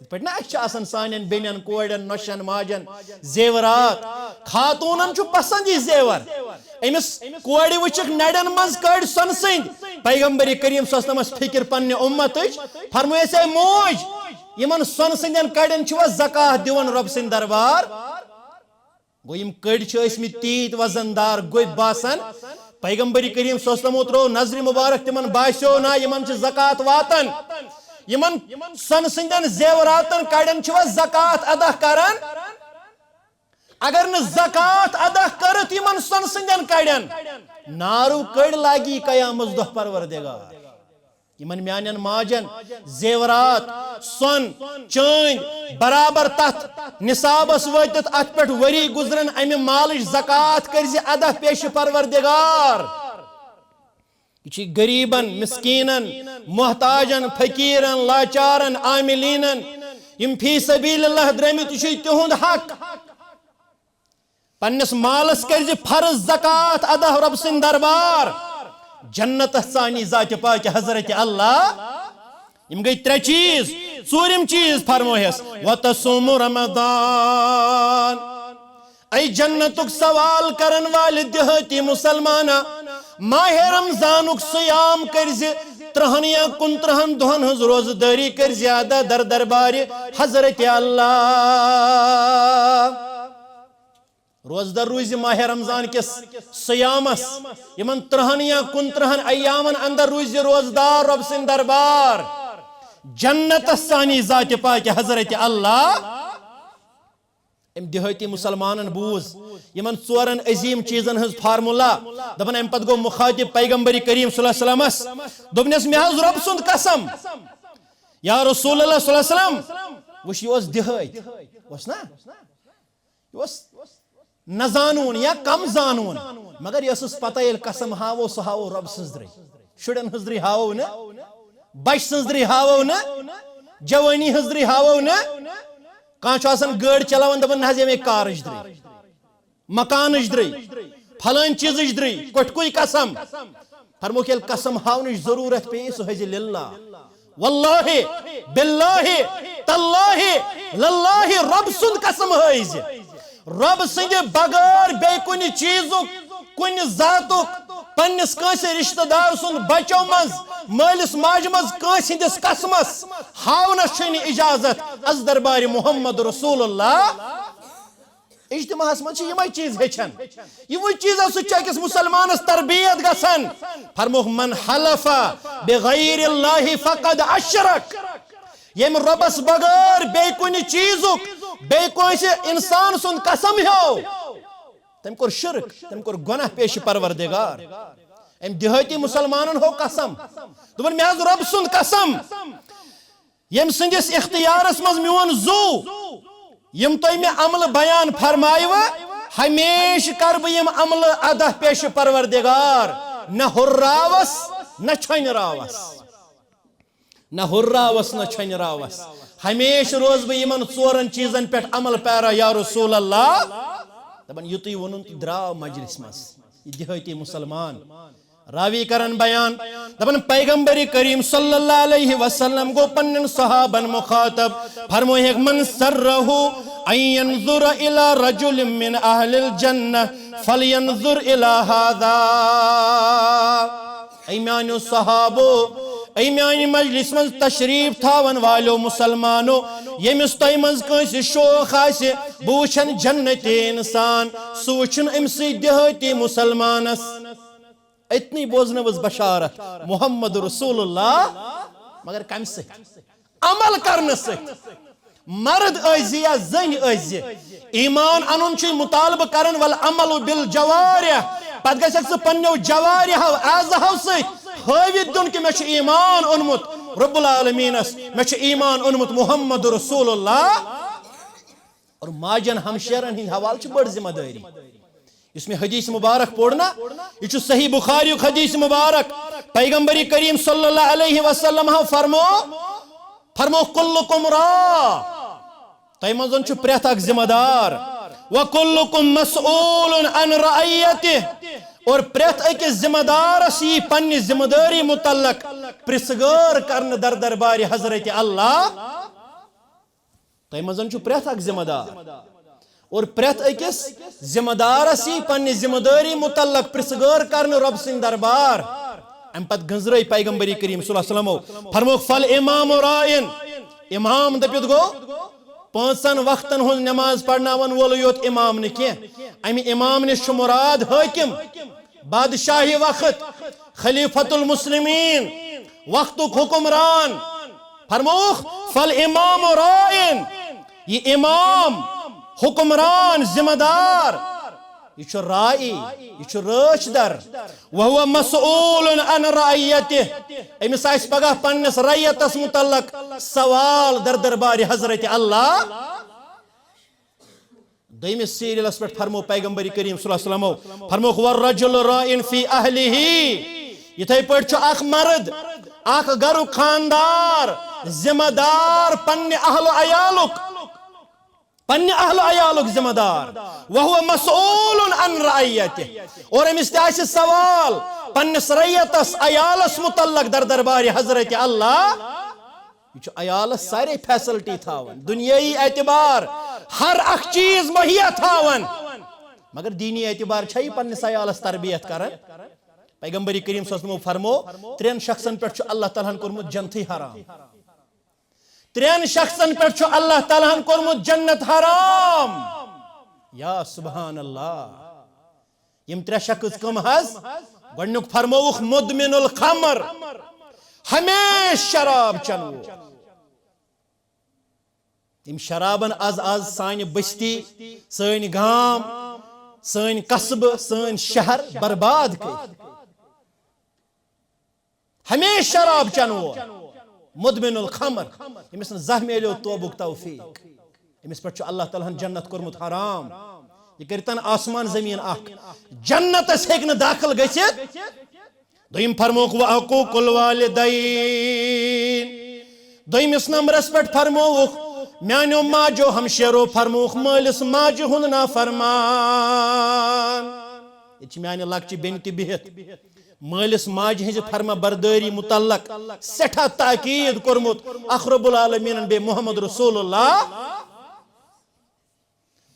یِتھ پٲٹھۍ نہ اَسہِ چھِ آسان سانٮ۪ن بیٚنٮ۪ن، کورٮ۪ن، نۄشَن، ماجَن زیورات۔ خاتوٗنَن چھُ پسنٛد یہِ زیور۔ أمِس کورِ وٕچھِکھ نرٮ۪ن منٛز کٔڑۍ سۄنہٕ سٕنٛدۍ۔ پیغمبر کریم صلی اللہ علیہ وسلمس فکر پننہِ اُمتٕچ۔ فرمٲیس، اے موج، یِمن سۄنہٕ سٕنٛدٮ۪ن کڑٮ۪ن چھِوا زکوٰۃ دِوان رۄب سٕنٛدِ دربار؟ گوٚو، یِم کٔڑۍ چھِ ٲسۍ مٕتۍ تیٖتۍ وزن دار، گوٚبۍ باسان۔ پیغمبر کریم صلی اللہ علیہ وسلمو ترٛوو نظرِ مبارک، تِمن باسیو، نہ، یِمن چھِ زکوٰۃ واتان۔ یِمن سۄنہٕ سٕنٛدٮ۪ن زیوراتن کڑٮ۪ن چھِوا زکوٰۃ ادا کران؟ اگر نہٕ زکات ادا کٔرٕتھ یِمن سۄنہٕ سٕنٛدٮ۪ن کڑٮ۪ن، نارو کٔڑۍ لاگی قیامس دۄہ پروردگار۔ یِمن میانٮ۪ن ماجن زیورات، سۄن، چٲنٛدۍ برابر تتھ نصابس وٲتِتھ اتھ پٮ۪ٹھ ؤری گُزرن، امہِ مالٕچ زکات کٔرۍ زِ ادا پیش پروردگار۔ یہِ چھُ غریبن، مسکینن، محتاجن، فقیرن، لاچارن، عاملینن، یِم فی سبیل اللہ درٲمٕتۍ، یہِ چھُ تِہُنٛد حق۔ پننِس مالس کٔرۍ زِ فرض زکات ادا رۄب سٕنٛدِ دربار۔ جنتس ژانی ذاتِ پاکِ حضرت اللہ۔ یِم گٔے ترٛےٚ چیٖز۔ ژوٗرِم چیٖز فرموہس، وتصوم رمضان۔ اے جنتُک سوال کرن والہِ دیہٲتی مسلمانہ، ماہِ رمضانُک صیام کٔرۍ زِ، ترٛہن یا کُنترٛہن دۄہن ہٕنٛز روزٕ دٲری کٔرۍ زِ ادا در دربارِ حضرت اللہ۔ روزدر روزِ ماہِ رمضان کِس صیامس، یِمن ترٛہن یا کُنترٛہن ایامن اندر روزِ روزدار رۄب سٕنٛدِ دربار۔ جنتس ژانی ذاتِ پاکِ حضرت اللہ۔ أمۍ دیہٲتی مسلمانن بوٗز یِمن ژورن عظیٖم چیٖزن ہٕنٛز فارمولا۔ دپان، امہِ پتہٕ گوٚو مُخاطب پیغمبر کریم صلی اللہ علیہ وسلمس، دوٚپنس، مےٚ حظ رۄب سُنٛد قسم، یا رسول اللہ صلی اللہ علیہ وسلم، وٕچھ، یہِ اوس دیہٲتۍ، اوس نا؟ یہِ اوس نہ زانوُن یا کم زانوُن، مگر یہِ ٲسٕس پتہ، ییٚلہِ قسم ہاوو، سُہ ہاوو رۄب سٕنٛز درٕے۔ شُرٮ۪ن ہٕنٛز درٕے ہاوو نہٕ، بچہٕ سٕنٛز درٕے ہاوو نہٕ، جوٲنی ہٕنٛز درٕے ہاوو نہٕ۔ کانٛہہ چھُ آسان گٲڑۍ چلاوان، دپان، نہ حظ، ییٚمے کارٕچ درٕے، مکانٕچ درٕے، فلٲنۍ چیٖزٕچ درٕے، کوٚٹھۍ کُے قسم۔ فرموکھ، ییٚلہِ قسم ہاونٕچ ضروٗرت پیٚیہِ، سُہ ہٲوزِ للہ۔ واللہ، باللہ، تاللہ، للہ، رۄب سُنٛد قسم ہٲوزِ۔ رۄب سٕنٛدِ بغٲر بیٚیہِ کُنہِ چیٖزُک، کُنہِ ذاتُک، پننِس کٲنٛسہِ رشتہٕ دار سُنٛد، بچو منٛز، مٲلِس ماجہِ منٛز کٲنٛسہِ ہٕنٛدِس قسمس ہاونس چھُے نہٕ اجازت۔ از دربارِ محمد رسول اللہ۔ اجتماعس منٛز چھِ یِمے چیٖز ہیٚچھان۔ یِموٕے چیٖزو سۭتۍ چھِ أکِس مُسلمانس تربیت گژھان۔ فرموکھ، من حلف بغیر اللہ فقد اشرک۔ ییٚمۍ رۄبس بغٲر بیٚیہِ کُنہِ چیٖزُک، بیٚیہِ کٲنٛسہِ انسان سُنٛد قسم ہیوٚو، تٔمۍ کوٚر شرک، تٔمۍ کوٚر گۄناہ پیش پروردگار۔ أمۍ دیہٲتی مُسلمانن ہیوٚو قسم، دوٚپُن، مےٚ حظ رۄب سُنٛد قسم، ییٚمۍ سٕنٛدِس اختیارس منٛز میون زُو، یِم تۄہہِ مےٚ عملہٕ بیان فرمایوٕ، ہمیشہٕ کرٕ بہٕ یِم عملہٕ ادا پیش پروردگار، نہ ہُرراوس، نہ چھۄنہِ راوس۔ نہ ہُرراوس، نہ چھۄنہِ راوس۔ ہمیشہٕ روزٕ بہٕ یِمن ژورن چیٖزن پٮ۪ٹھ عمل پیرا، یا رسول اللہ۔ دپان، یُتُے ووٚنُن تہٕ درٛاو مجلس منٛز یہِ دیہٲتی مُسلمان۔ راوی کرن بیان، دپان، پیغمبر کریم صلی اللہ علیہ وسلم گوٚو پننٮ۪ن صحابن مخاطب، فرمووُکھ، من سرہ ان ینظر الی رجل من اہل الجنہ فلینظر الی ہذا۔ اے میانیو صحابو، اے میانہِ مجلس منٛز تشریف تھاون والیو مسلمانو، ییٚمِس تۄہہِ منٛز کٲنٛسہِ شوق آسہِ بہٕ وٕچھن جنتی انسان، سُہ وٕچھن أمۍ سٕے دیہٲتی مسلمانس۔ أتنی بوزنٲوٕس بشارت محمد رسول اللہ، مگر کمہِ سۭتۍ؟ عمل کرنہٕ سۭتۍ۔ مرد ٲسۍ زِ یا زٔنۍ ٲسۍ زِ، ایمان انُن چھُ مطالبہٕ کران، والعمل بالجوارح۔ پتہٕ گژھکھ ژٕ پننیو جوارحو، اعضاہو سۭتۍ ہٲوِتھ دیُن کہِ مےٚ چھُ ایمان اوٚنمُت رب العالمینس، مےٚ چھُ ایمان اوٚنمُت محمد رسول اللہ۔ اور ماجن ہمشیرن ہٕنٛدۍ حوالہٕ چھِ بٔڑ ذمہ دٲری۔ یُس مےٚ حدیث مبارک پوٚر نا، یہِ چھُ صحیح بخاریُک حدیث مبارک۔ پیغمبر کریم صلی اللہ علیہ وسلم ہاو فرمو، فرمو، کلکم راع، تۄہہِ منٛز چھُ پرٛٮ۪تھ اکھ ذمہ دار، وکلکم مسئول عن رعیتہ، اور پرٛٮ۪تھ أکِس ذمہ دارس یی پننہِ ذمہ دٲری متعلق پرژھ گٲر کرنہٕ در دربارِ حضرت اللہ۔ تۄہہِ منٛز چھُ پرٛٮ۪تھ اکھ ذمہ دار۔ اور پرٛٮ۪تھ أکِس ذمہ دارس یی پننہِ ذمہ دٲری متعلق پرژھ گٲر کرنہٕ رۄب سٕنٛدِ دربار۔ امہِ پتہٕ گٔنزرٲے پیغمبر کریم صلی اللہ علیہ وسلمو، فرمووُکھ، فالامام راع، امام دٔپِتھ گوٚو پانٛژن وقتن ہٕنٛز نماز پرناون وولٕے یوت امام نہٕ کینٛہہ، امہِ امام نِش چھُ مراد حٲکِم، بادشاہی وقت، خلیفۃ المسلمین، وقتُک حکمران۔ فرمووُکھ، فالامام راع، یہِ امام حکمران، ذمہ دار، یہِ چھُ راعی، یہِ چھُ رٲچھ در۔ وهو مسؤول عن رعیته، أمِس آسہِ پگاہ پننِس رعیتس متعلق سوال در دربارِ حضرت اللہ۔ دوٚیمِس سیریلس پٮ۪ٹھ فرمو پیغمبر کریم صلی اللہ علیہ وسلمو، فرمووُکھ، والرجل راع فی اہلہ، یِتھے پٲٹھۍ چھُ اکھ مرد، اکھ گرُک خاندار، ذمہ دار پننہِ اہل و عیالُک، پننہِ اہل و عیالُک ذمہ دار، وهو مسؤول عن رعیته، اور أمِس تہِ آسہِ سوال پننِس رعیتس، عیالس متعلق در دربارِ حضرت اللہ۔ یہِ چھُ عیالس سارے فیسلٹی تھاوان، دُنیٲیی اعتبار ہر اکھ چیٖز مہیا تھاوان، مگر دیٖنی اعتبار چھا یہِ پننِس عیالس تربیت کران؟ پیغمبر کریم صلی اللہ علیہ وسلم فرمو، ترٛٮ۪ن شخصن پٮ۪ٹھ چھُ اللہ تعالیٰ ہن کوٚرمُت جنتھٕے حرام۔ ترٛٮ۪ن شخصن پٮ۪ٹھ چھُ اللہ تعالیٰ ہن کوٚرمُت جنت حرام۔ یا سبحان اللہ، یِم ترٛےٚ شخص کم حظ؟ گۄڈنیُک فرمووُکھ مدمن الخمر، ہمیشہ شراب چنہٕ وول۔ یِم شرابن از از سانہِ بستی، سٲنۍ گام، سٲنۍ قصبہٕ، سٲنۍ شہر برباد کٔرۍ۔ ہمیشہ شراب چنہٕ وول، مدمن الخمر، ییٚمِس نہٕ زانٛہہ میلیو توبُک توفیق، أمِس پٮ۪ٹھ چھُ اللہ تعالیٰ ہن جنت کوٚرمُت حرام۔ یہِ کٔرتن آسمان زمین اکھ، جنتس ہیٚکہِ نہٕ داخل گٔژھِتھ۔ دوٚیِم فرمووُکھ، وعقوق الوالدین۔ دوٚیمِس نمبرس پٮ۪ٹھ فرمووُکھ، میانیو ماجو ہمشیرو فرمووُکھ، مٲلِس ماجہِ ہُنٛد نافرمان۔ ییٚتہِ چھِ میانہِ لۄکچہِ بیٚنہِ تہِ بِہِتھ۔ مٲلِس ماجہِ ہٕنٛزِ فرما بردٲری متعلق سٮ۪ٹھاہ تاکید کوٚرمُت اکھ رب العالمیٖنن بیٚیہِ محمد رسول اللہ۔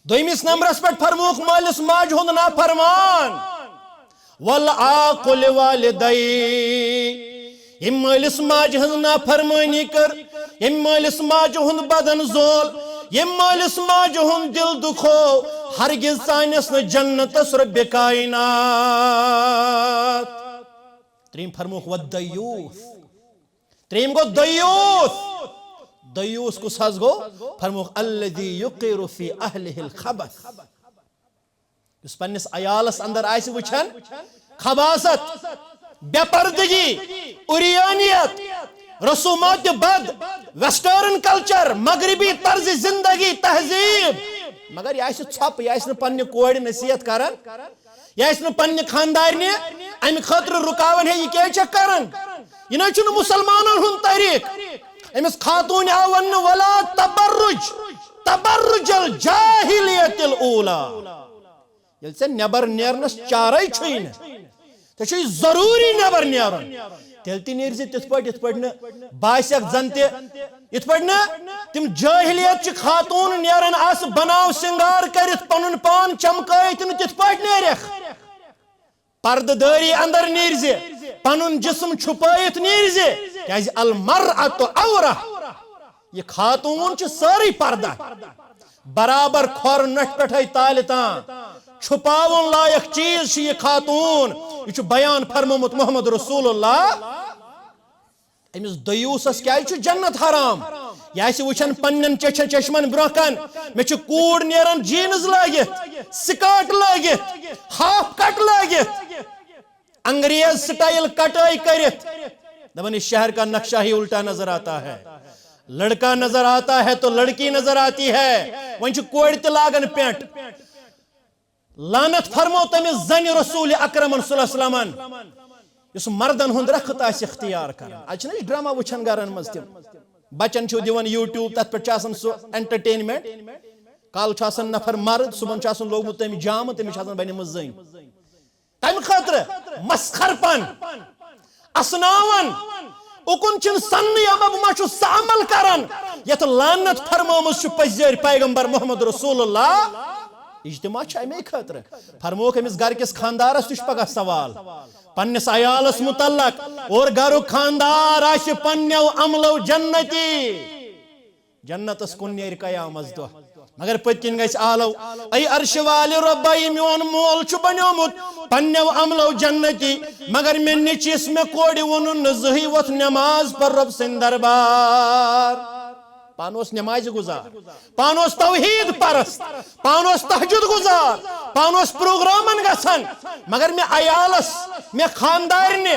دوٚیمِس نمبرس پٮ۪ٹھ فرمووُکھ مٲلِس ماجہِ ہُنٛد نافرمان۔ والعاق لوالدیہ، ییٚمۍ مٲلِس ماجہِ ہٕنٛز نافرمٲنی کٔر، ییٚمۍ مٲلِس ماجہِ ہُنٛد بدن زول، ییٚمۍ مٲلِس ماجہِ ہُنٛد دِل دُکھو، ہرگز ژانٮ۪س نہٕ جنتس رۄبِ کاینات۔ ترٛیٚیِم فرمووُکھ، والدیوث۔ ترٛیٚیِم گوٚو دیوث۔ دیوث کُس حظ گوٚو؟ فرمووُکھ، الذی یقر فی اہلہ الخبث۔ یُس پننِس عیالس اندر آسہِ وٕچھان خباثت، بے پردگی، عریانیت، رسومات بد، ویسٹرن کلچر، مغربی طرز زندگی، تہذیب، مگر یہِ آسہِ ژھۄپہٕ، یہِ آسہِ نہٕ پننہِ کورِ نصیحت کران، یہِ آسہِ نہٕ پننہِ خاندارنہِ امہِ خٲطرٕ رُکاوان، ہے، یہِ کیٛازِ چھےٚ کران؟ یہِ نہ چھُنہٕ مُسلمانن ہُنٛد طریٖقہٕ۔ أمِس خاتوٗنہِ آو وننہٕ، ولا تبرج، تبرج الجاہلیت الاولی۔ ییٚلہِ ژےٚ نٮ۪بر نیرنس چارے چھُے نہٕ، ژےٚ چھُے ضروٗری نٮ۪بر نیرُن، تیٚلہِ تہِ نیرِ زِ تِتھ پٲٹھۍ، یِتھ پٲٹھۍ نہٕ باسٮ۪کھ زن تہِ، یِتھ پٲٹھۍ نہٕ تِم جٲہلیت چہِ خاتوٗن نیران آسہٕ بناو سنگار کٔرِتھ، پنُن پان چمکٲیِتھ نہٕ تِتھ پٲٹھۍ نیرٮ۪کھ۔ پردٕ دٲری اندر نیرِ زِ، پنُن جسم چھُپٲیِتھ نیرِ زِ، کیازِ المرأة عورہ، یہِ خاتوٗن چھِ سٲرٕے پردہ۔ برابر کھۄر نٹھِ پٮ۪ٹھے تالہِ تام چھُپاوُن لایق چیٖز چھُ یہِ خاتوٗن۔ یہِ چھُ بیان فرمومُت محمد رسول اللہ۔ أمِس دیوسس کیازِ چھُ جنت حرام؟ یہِ آسہِ وٕچھان پننٮ۪ن چچھن چشمن برونٛہہ کن، مےٚ چھُ کوٗر نیران جینز لٲگِتھ، سکٲٹ لٲگِتھ، ہاف کٹ لٲگِتھ، انگریز سٹائل کٹٲے کٔرِتھ۔ دپان، اس شہر کا نقشہ ہی الٹا نظر آتا ہے، لڑکا نظر آتا ہے تو لڑکی نظر آتی ہے۔ وۄنۍ چھِ کورِ تہِ لاگان پینٹ۔ لعنت فرمو تٔمِس زنہِ رسول اکرمن صلی اللہ علیہ وسلمن، یُس مردن ہُنٛد رخت آسہِ اختیار کران۔ از چھِنہٕ أسۍ ڈرامہ وٕچھان گرن منٛز تِم؟ بچن چھِو دِوان یوٗٹیوب، تتھ پٮ۪ٹھ چھُ آسان سُہ انٹرٹینمنٹ۔ کالہٕ چھُ آسان نفر مرد، صبحن چھُ آسان لوگمُت تٔمۍ جامہٕ، تٔمِس چھِ آسان بنیمٕژ زٔنۍ۔ تمہِ خٲطرٕ مسخر پن اسناون، اُکُن چھِنہٕ سننٕے، اما بہٕ ما چھُس سُہ عمل کران یتھ لعنت فرمٲومٕژ چھُ پٔزۍ یٲرۍ پیغمبر محمد رسول اللہ۔ اجتماع چھُ امے خٲطرٕ۔ فرمووُکھ، أمِس گرٕ کِس خاندارس تہِ چھُ پگاہ سوال پننِس عیالس متعلق، اور گرُک خاندار آسہِ پننیو عملو جنتی۔ جنتس کُن نیرِ قیامس دۄہ۔ مگر پٔتۍ کِنۍ گژھِ آلو، اے عرشہِ والہِ رۄبا، یہِ میون مول چھُ بنیومُت پننیو عملو جنتی، مگر مےٚ نیٚچوِس، مےٚ کورِ ووٚنُن نہٕ زٕہٕے وۄتھ نماز پر رۄب سٕنٛدِ دربار۔ پانہٕ اوس نمازِ گُزار، پانہٕ اوس توحید پرست، پانہٕ اوس تہجد گُزار، پانہٕ اوس پروگرامن گژھان، مگر مےٚ عیالس، مےٚ خاندارنہِ،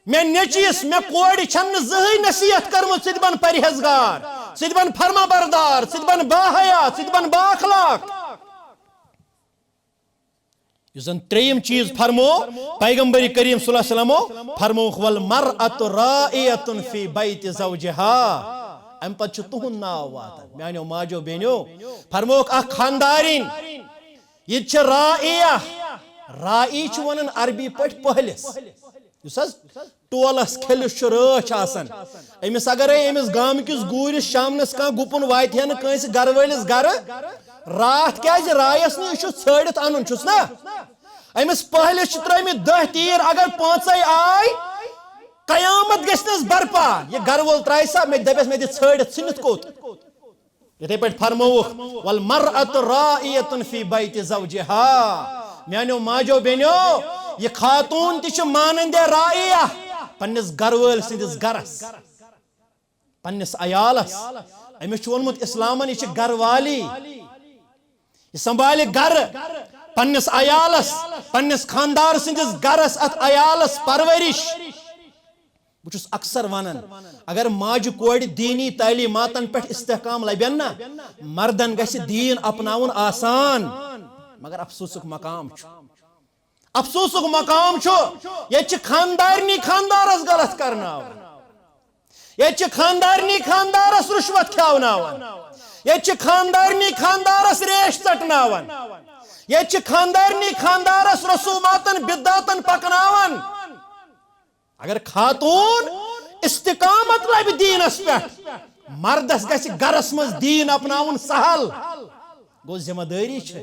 مےٚ نیٚچوِس، مےٚ کورِ چھَم نہٕ زٕہٕے نصیحت کٔرمٕژ، ژٕ تہِ بن پرہیزگار، ژٕ تہِ بن فرما بردار، ژٕ تہِ بن باحیا، ژٕ تہِ بن بااخلاق۔ یُس زن ترٛیٚیِم چیٖز فرمو پیغمبر کریم صلی اللہ علیہ وسلمو، فرمووُکھ، "والمرأة راعية في بيت زوجها"۔ امہِ پتہٕ چھُ تُہُنٛد ناو واتان۔ میانیو ماجو بیٚنیو، فرمووُکھ، اکھ خاندارِنۍ، یہِ تہِ چھِ راعیہ۔ راعی چھِ ونان عربی پٲٹھۍ پٔہلِس، یُس حظ ٹولس کھلِس چھُ رٲچھ آسان۔ أمِس اگرے أمِس گامہٕ کِس گوٗرِس شامنس کانٛہہ گُپُن واتہِ ہا نہٕ کٲنٛسہِ گرٕ وٲلِس گرٕ، راتھ کیازِ راعیس نہٕ، یہِ چھُ ژھٲڑِتھ انُن چھُس نا۔ أمِس پٔہلِس چھِ ترٲومٕتۍ دَہ تیٖر، اگر پانٛژے آے، قیامت گژھِ نہٕ حظ برپا۔ یہِ گرٕ وول ترٛایہِ سا، مےٚ دَپٮ۪س، مےٚ دِ ژھٲڑِتھ، ژھٕنِتھ کوٚت؟ یِتھے پٲٹھۍ فرمووُکھ، "والمرأة راعية في بيت زوجها"۔ میانیو ماجو بیٚنیو، یہِ خاتوٗن تہِ چھِ مانندِ راعیہ، پننِس گرٕ وٲلۍ سٕنٛدِس گرس، پننِس عیالس۔ أمِس چھُ ووٚنمُت اسلامن، یہِ چھِ گرٕ والی، یہِ سنبھالہِ گرٕ، پننِس عیالس، پننِس خاندار سٕنٛدِس گرس، اتھ عیالس پرورش۔ بہٕ چھُس اکثر ونان، اگر ماجہِ کورِ دیٖنی تعلیٖماتن پٮ۪ٹھ استحکام لبن نا، مردن گژھِ دیٖن اپناوُن آسان۔ مگر افسوسُک مقام چھُ، افسوسُک مقام چھُ، ییٚتہِ چھِ خاندارنی خاندارس غلط کرناوان، ییٚتہِ چھِ خاندارنی خاندارس رُشوت کھیاوناوان، ییٚتہِ چھِ خاندارنی خاندارس ریش ژٹناوان، ییٚتہِ چھِ خاندارنی خاندارس رسوماتن بدعاتن پکناوان۔ اگر خاتوٗن استقامت لبہِ دیٖنس پٮ۪ٹھ، مردس گژھِ گرس منٛز دیٖن اپناوُن سہل۔ گوٚو، ذمہ دٲری چھِ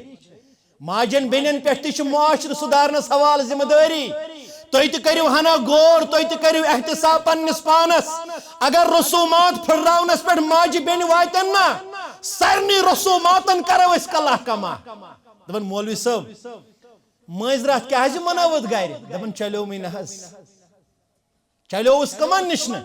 ماجن بیٚنٮ۪ن پٮ۪ٹھ تہِ چھِ معاشرٕ سُدھارنس حوالہٕ ذمہ دٲری۔ تُہۍ تہِ کٔرِو ہنا غور، تُہۍ تہِ کٔرِو احتساب پننِس پانس۔ اگر رسومات پھٕٹراونس پٮ۪ٹھ ماجہِ بیٚنہِ واتن نا، سارنٕے رسوماتن کرو أسۍ کلہہ کما۔ دپان، مولوی صٲب، مٲنٛزِ راتھ کیٛازِ منٲوٕتھ گرِ؟ دپان، چلیومٕے نہ حظ۔ چلیوس کمن نِش نہٕ؟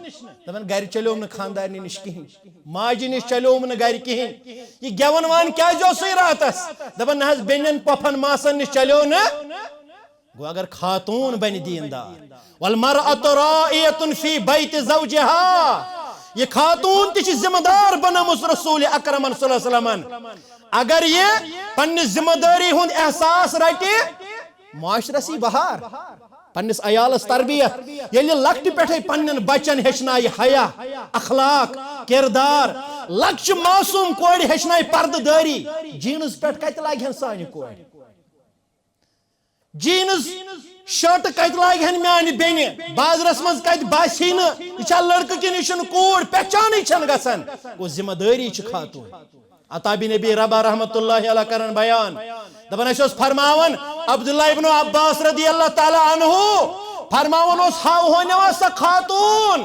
دپان، گرِ چلیوم نہٕ خاندارنہِ نِش کِہیٖنۍ، ماجہِ نِش چلیوم نہٕ گرِ کِہیٖنۍ۔ یہِ گٮ۪وَن وان کیٛازِ اوسُے راتس؟ دپان، نہ حظ، بیٚنٮ۪ن پۄپھن ماسن نِش چلیو نہٕ۔ گوٚو، اگر خاتوٗن بنہِ دیٖندار، "والمرأة راعية في بيت زوجها"، یہِ خاتوٗن تہِ چھِ ذمہٕ دار بنٲومٕژ رسول اکرمن صلی اللہ علیہ وسلمن۔ اگر یہِ پننہِ ذمہٕ دٲری ہُنٛد احساس رٹہِ، معاشرس یی بہار، پننِس عیالس تربیت۔ ییٚلہِ لۄکٹہِ پٮ۪ٹھے پننٮ۪ن بچن ہیٚچھنایہِ حیا، اخلاق، کردار، لۄکچہِ معصوم کورِ ہیٚچھنایہِ پردٕ دٲری، جینز پٮ۪ٹھ کتہِ لاگہِ ہن سانہِ کورِ؟ جینز شرٹ کتہِ لاگہِ ہن میانہِ بیٚنہِ؟ بازرس منٛز کتہِ باسہِ نہٕ یہِ چھا لڑکہٕ کِنہٕ یہِ چھُنہٕ کوٗر؟ پہچانٕے چھنہٕ گژھان۔ گوٚو، ذمہٕ دٲری چھِ خاتوٗن۔ عطا بن ابی رباح رحمت اللہ علیہ کرن بیان، دپان، اسہِ اوس فرماوان عبداللہ ابن عباس رضی اللہ تعالیٰ عنہ، فرماوان اوس، ہاو ہونیوا سۄ خاتوٗن،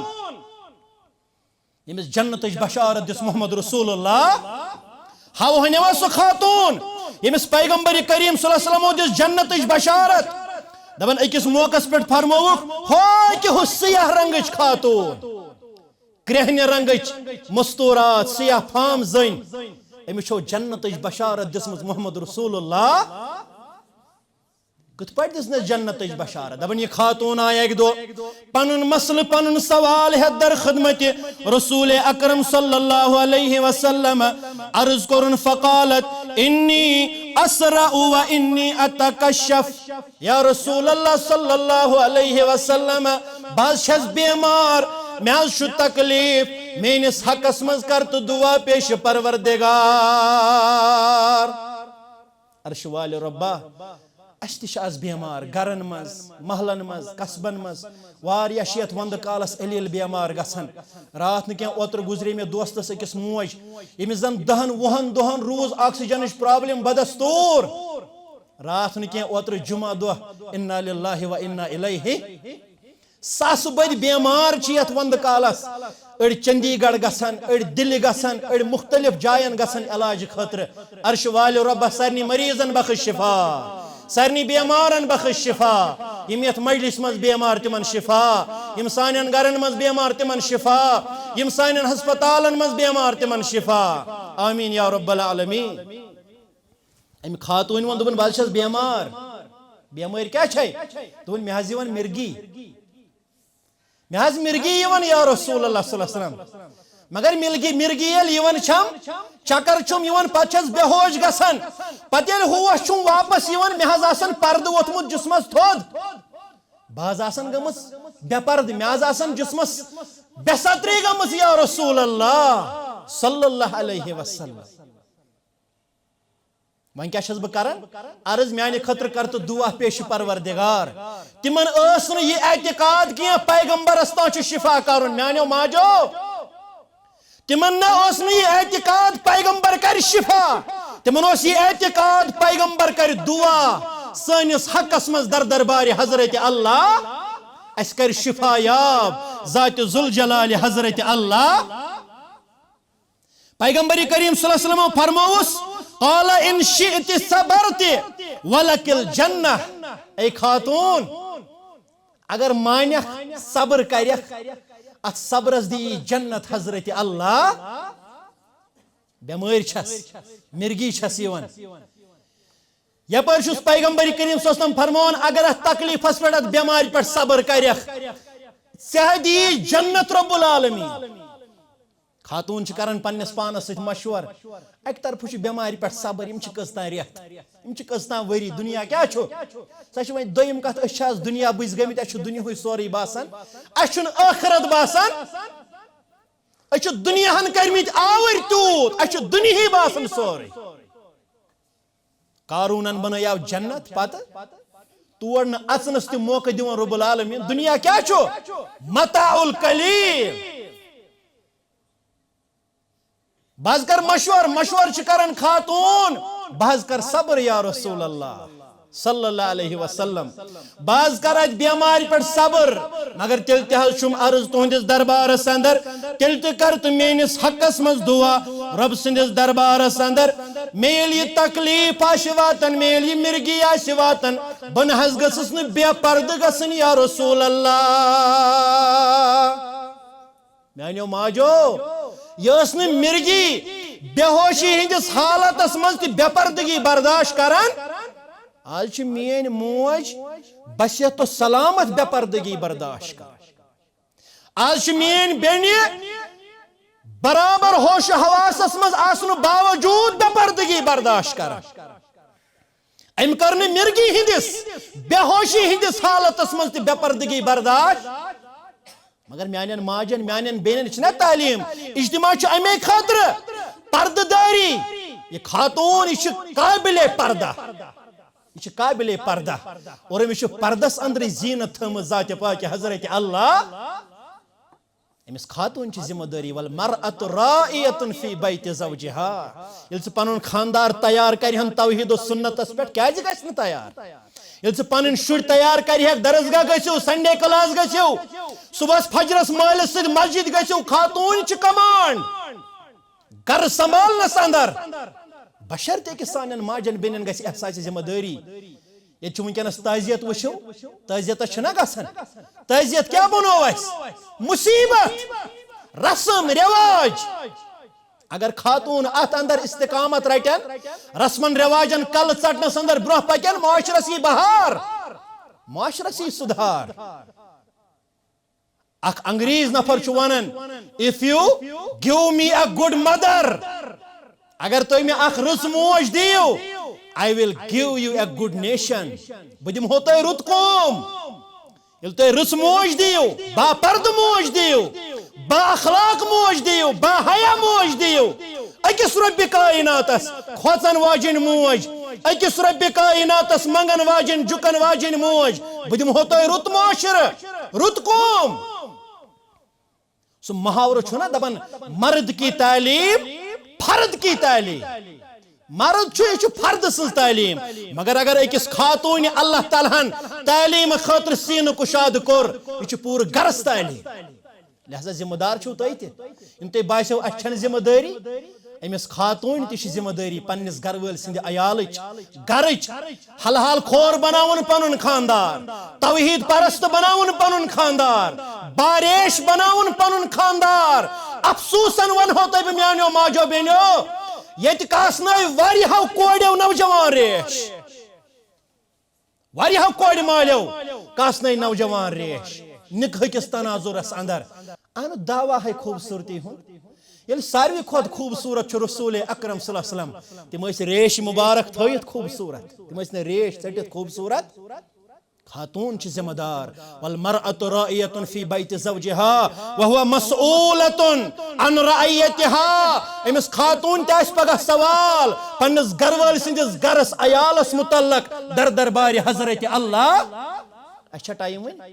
ییٚمِس جنتٕچ بشارت دِژ محمد رسول اللہ، ہاو ہونیوا سۄ خاتوٗن، ییٚمِس پیغمبر کریم صلی اللہ علیہ وسلمو دِژ جنتٕچ بشارت۔ دپان، أکِس موقعس پٮ۪ٹھ فرمووُکھ، ہو کہِ ہُہ سیاہ رنگٕچ خاتوٗن، کرٛہنہِ رنگٕچ مستورات، سیاہ پھام زٔنۍ، أمِس چھو جنتٕچ بشارت دِژمٕژ محمد رسول اللہ۔ کِتھ پٲٹھۍ دِژنَس جنتٕچ بشارت؟ دپان، یہِ خاتوٗن آیہِ اَکہِ دۄہ پنُن مسلہٕ، پنُن سوال ہٮ۪تھ در خدمت رسول اکرم صلی اللہ علیہ وسلم۔ عرض کوٚرُن، فقالت، انی اسرع و انی اتکشف۔ یا رسول اللہ صلی اللہ علیہ وسلم، بہٕ حظ چھَس بیمار، مےٚ حظ چھُ تکلیف، میٲنِس حقس منٛز کر تہٕ دعا پیش پروردگار۔ عرش والہِ رۄبا، أسۍ تہِ چھِ از بیمار، گرن منٛز، محلن منٛز، قصبن منٛز، واریاہ چھِ یتھ وندٕ کالس علیل بیمار گژھان۔ راتھ نہٕ کینٛہہ، اوترٕ گُزرے مےٚ دوستس أکِس موج، ییٚمِس زن دہن وُہن دۄہن روٗز آکسیجنٕچ پرابلم بدستور۔ راتھ نہٕ کینٛہہ، اوترٕ جمعہ دۄہ، انا للہ و انا الیہ۔ ساسہٕ بٔدۍ بیمار چھِ یتھ وندٕ کالس، أڑۍ چندی گڑھ گژھان، أڑۍ دِلہِ گژھان، أڑۍ مختلف جاین گژھان علاج خٲطرٕ۔ عرش والہِ رۄبہ سارنٕے مریضن بخش شفا۔ سارنٕے بیمارن بخش شفا، یِم یتھ مجلس منٛز بیمار تِمن شفا، یِم سانٮ۪ن گرن منٛز بیمار تِمن شفا، یِم سانٮ۪ن ہسپتالن منٛز بیمار تِمن شفا۔ آمین یا رب العالمین۔ أمۍ خاتوٗنۍ ووٚن، دوٚپُن، "بہٕ حظ چھَس بیمار۔" "بیمٲرۍ کیٛاہ چھے؟" دوٚپُن، "مےٚ حظ یِوان مرگی۔ مےٚ حظ مرگی یِوان یا رسول اللہ صلی اللہ علیہ وسلم۔ مگر ملگی، مرگی ییٚلہِ یِوان چھَم، چکر چھُم یِوان، پتہٕ چھَس بے ہوش گژھان۔ پتہٕ ییٚلہِ ہوش چھُم واپس یِوان، مےٚ حظ آسان پردٕ ووٚتھمُت جسمس تھوٚد۔ بہٕ حظ آسان گٔمٕژ بے پردٕ، مےٚ حظ آسان جسمس بے ستری گٔمٕژ یا رسول اللہ صلی اللہ علیہ وسلم۔" وۄنۍ کیٛاہ چھَس بہٕ کران؟ عرض میانہِ خٲطرٕ کر تہٕ دعا پیش پروردگار۔ تِمن ٲس نہٕ یہِ اعتقاد کینٛہہ پیغمبرس تام چھُ شفا کرُن۔ میانیو ماجو، تِمن نہ اوس نہٕ یہِ اعتقاد پیغمبر کرِ شفا۔ تِمن اوس یہِ اعتقاد پیغمبر کرِ دعا۔ سٲنِس حقس منٛز در دربارِ حضرت اللہ اَسہِ کرِ شفا یاب ذات ذوالجلال حضرت اللہ۔ پیغمبر کریم صلی اللہ علیہ وسلم فرموس، "قال ان شئت صبرت ولک الجنہ۔" اے خاتون، اگر مانکھ، صبر کرکھ، اتھ صبرس دی جنت حضرت اللہ۔ بیمٲرۍ چھس، مرگی چھس یِوان۔ یپٲرۍ چھُس پیغمبر کریم صلی اللہ علیہ وسلم فرماوان، اگر اتھ تکلیفس پٮ۪ٹھ، اتھ بیمارِ پٮ۪ٹھ صبر کرکھ، ژےٚ دی جنت رب العالمین۔ خاتون چھِ کران پننِس پانس سۭتۍ مشور۔ اکہِ طرفہٕ چھُ بیمارِ پٮ۪ٹھ صبر، یِم چھِ کٔژ تام رٮ۪تھ، یِم چھِ کٔژ تام ؤری، دُنیا کیٛاہ چھُ؟ سۄ چھِ وۄنۍ دوٚیِم کتھ، أسۍ چھِ آز دُنیا بٕزۍ گٔمٕتۍ، اَسہِ چھُ دُنیاہٕے سورُے باسان، اَسہِ چھُنہٕ ٲخرت باسان، أسۍ چھِ دُنیاہن کٔرمٕتۍ آوٕرۍ تیوٗت، اَسہِ چھُ دُنیاہٕے باسان سورُے۔ قارونن بنٲیاو جنت پتہٕ تور نہٕ اژنس تہِ موقع دِوان رب العالمین۔ دُنیا کیٛاہ چھُ؟ متاع القلیل۔ بہٕ حظ کر مشور، مشور چھِ کران خاتون، بہٕ حظ کر صبر یا رسول اللہ صلی اللہ علیہ وسلم۔ بہٕ حظ کر اتھ بیمارِ پٮ۪ٹھ صبر، مگر تیٚلہِ تہِ حظ چھُم عرض تُہنٛدِس دربارس اندر، تیٚلہِ تہِ کر تہٕ میٲنِس حقس منٛز دعا رب سٕنٛدِس دربارس اندر۔ مےٚ ییٚلہِ یہِ تکلیف آسہِ واتان، مےٚ ییٚلہِ یہِ مرگی آسہِ واتان، بہٕ نہٕ حظ گٔژھٕس نہٕ بے پردٕ گژھٕنۍ یا رسول اللہ۔ میانیو ماجو، یہِ ٲس نہٕ مرگی، بے ہوشی ہٕنٛدِس حالتس منٛز تہِ بے پردگی برداشت کران۔ آز چھِ میٲنۍ موج بصحت و سلامت بے پردگی برداشت کران۔ آز چھِ میٲنۍ بیٚنہِ برابر ہوش و حواسس منٛز آسنہٕ باوجود بے پردگی برداشت کران۔ أمۍ کٔر نہٕ مرگی ہٕنٛدِس، بے ہوشی ہٕنٛدِس حالتس منٛز تہِ بے پردگی برداشت۔ مگر میانٮ۪ن ماجن، میانٮ۪ن بیٚنٮ۪ن چھِ نہ تعلیٖم، اجتماع چھُ امے خٲطرٕ، پردٕ دٲری۔ یہِ خاتون، یہِ چھِ قابل پردہ، یہِ چھِ قابل پردہ، اور أمِس چھِ پردس اندرٕے زینت تھٲومٕژ ذاتِ پاکِ حضرت اللہ۔ أمِس خاتون چھِ ذمہ دٲری، والمرأة راعية في بيت زوجها۔ ییٚلہِ ژٕ پنُن خاندار تیار کرِہن توحید و سنتس پٮ۪ٹھ، کیازِ گژھِ نہٕ تیار؟ ییٚلہِ ژٕ پنٕنۍ شُرۍ تیار کرِہکھ، درسگاہ گٔژھِو، سنڈے کلاس گٔژھِو، صبحس فجرس مٲلِس سۭتۍ مسجد گٔژھِو، خاتون چھِ کمانڈ۔ گرٕ سنبھالنس اندر، بشرطیکہِ سانٮ۪ن ماجن بیٚنٮ۪ن گژھِ احساسِ ذمہ دٲری۔ ییٚتہِ چھُ وٕنکیٚنس تعزیت، وٕچھِو، تعزیتس چھُنہ گژھان؟ تعزیت کیٛاہ بنوو اَسہِ؟ مصیبت، رسم رواج۔ اگر خاتون اتھ اندر استقامت رٹن، رسمن رواجن کلہٕ ژٹنس اندر برونٛہہ پکن، معاشرس یی بہار، معاشرس یی سدھار۔ اکھ انگریز نفر چھُ ونان، "If you give me a good mother، اگر تُہۍ مےٚ اکھ رٕژ موج دِیِو، I will give you a good nation، بہٕ دِمہو تۄہہِ رُت قوم۔" ییٚلہِ تُہۍ رٕژ موج دِیِو، باپردٕ موج دِیِو، با اخلاق موج دِیِو، با حیا موج دِیِو، أکِس رۄبِ کائناتس کھوژن واجیٚنۍ موج، أکِس رۄبِ کائناتس منگن واجیٚنۍ، جُکن واجیٚنۍ موج، بہٕ دِمہو تۄہہِ رُت معاشرٕ، رُت قوم۔ سُہ محاورٕ چھُنہ دپان، "مرد کی تعلیم فرد کی تعلیم"۔ مرد چھُ، یہِ چھُ فردٕ سٕنٛز تعلیٖم۔ مگر اگر أکِس خاتوٗنہِ اللہ تعالیٰ ہن تعلیٖم خٲطرٕ سیٖنہٕ کُشاد کوٚر، یہِ چھُ پوٗرٕ گرس تعلیٖم۔ لہذا ذمہٕ دار چھِو تُہۍ تہِ۔ یِم تۄہہِ باسیو، اَسہِ چھَنہٕ ذمہٕ دٲری، أمِس خاتوٗنۍ تہِ چھِ ذمہٕ دٲری پننِس گرٕ وٲلۍ سٕنٛدِ عیالٕچ، گرٕچ، حلحال خور بناوُن پنُن خاندار، توحید پرست بناوُن پنُن خاندار، باریش بناوُن پنُن خاندار۔ افسوسن ونہو تۄہہِ بہٕ میانیو ماجو بیٚنیو، ییٚتہِ کاسنٲوۍ واریاہو کورٮ۪و نوجوان ریش۔ واریاہو کورِ مالیو کاسنے نوجوان ریش نکاح کِس تناظرس اندر۔ اہن دعویٰ ہے خوبصورتی ہُنٛد۔ ییٚلہِ ساروی کھۄتہٕ خوبصورت چھُ رسول اکرم صلی اللہ علیہ وسلم، تِم ٲسۍ ریش مبارک تھٲیِتھ خوبصورت، تِم ٲسۍ نہٕ ریش ژٔٹِتھ خوبصورت۔ خاتون چھِ ذمہ دار۔ والمرأة راعية في بيت زوجها وهو مسؤولة عن رعيتها۔ أمِس خاتون تہِ آسہِ پگاہ سوال پننِس گرٕ وٲلۍ سٕنٛدِس گرس عیالس متعلق در دربارِ حضرت اللہ۔ اچھا ٹائم وۄنۍ۔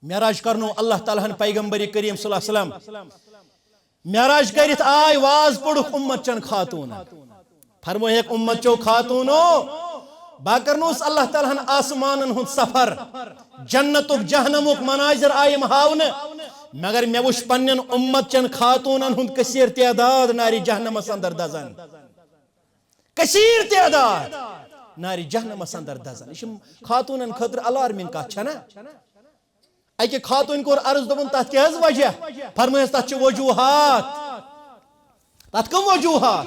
معراج کرنو اللہ تعالیٰ ہن پیغمبر کریم صلی اللہ علیہ وسلم۔ معراج کٔرِتھ آے، واز پوٚرُکھ اُمت چن خاتوٗنن۔ فرموہکھ اُمت چو خاتوٗنو، بہٕ کرنوس اللہ تعالیٰ ہن آسمانن ہُنٛد سفر، جنتُک جہنمُک مناظر آیِم ہاونہٕ، مگر مےٚ وُچھ پننٮ۪ن اُمت چن خاتوٗنن ہُنٛد کثیر تعداد نارِ جہنمس اندر دزان۔ کثیر تعداد نارِ جہنمس اندر دزان۔ یہِ چھِ خاتوٗنن خٲطرٕ الارمنگ کتھ، چھنا؟ اکہِ خاتوٗنۍ کوٚر عرض، دوٚپُن، "تَتھ کیٛاہ حظ وجہ؟" فرمٲیس، "تَتھ چھِ وجوہات۔" تَتھ کٕم وجوہات؟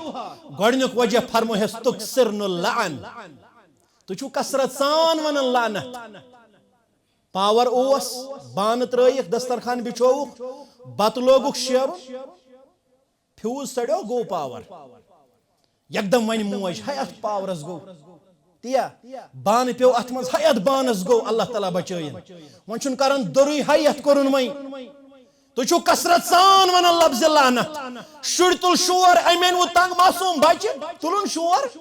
گۄڈٕنیُک وجہ فرمٲیس، "تُکثرن اللعن۔" تُہۍ چھِو کثرت سان وَنان لعنت۔ پاور اوس، بانہٕ ترٲیِکھ، دسترخوان بِچھووُکھ، بَتہٕ لوگُکھ شیرُن، فیوز سڑیو، گوٚو پاور۔ یکدم ونہِ موج، "ہے، اتھ پاورس گوٚو تیا، بانہٕ پیوٚو اتھ منٛز، ہے، اتھ بانس گوٚو، اللہ تعالیٰ بچٲیِن۔" وۄنۍ چھُنہٕ کران دورُے، "ہے، یتھ کوٚرُن وۄنۍ۔" تُہۍ چھِو کثرت سان ونان لفظ لعنت۔ شُرۍ تُل شور، امہِ انوٕ تنگ معصوم بچہِ، تُلُن شور،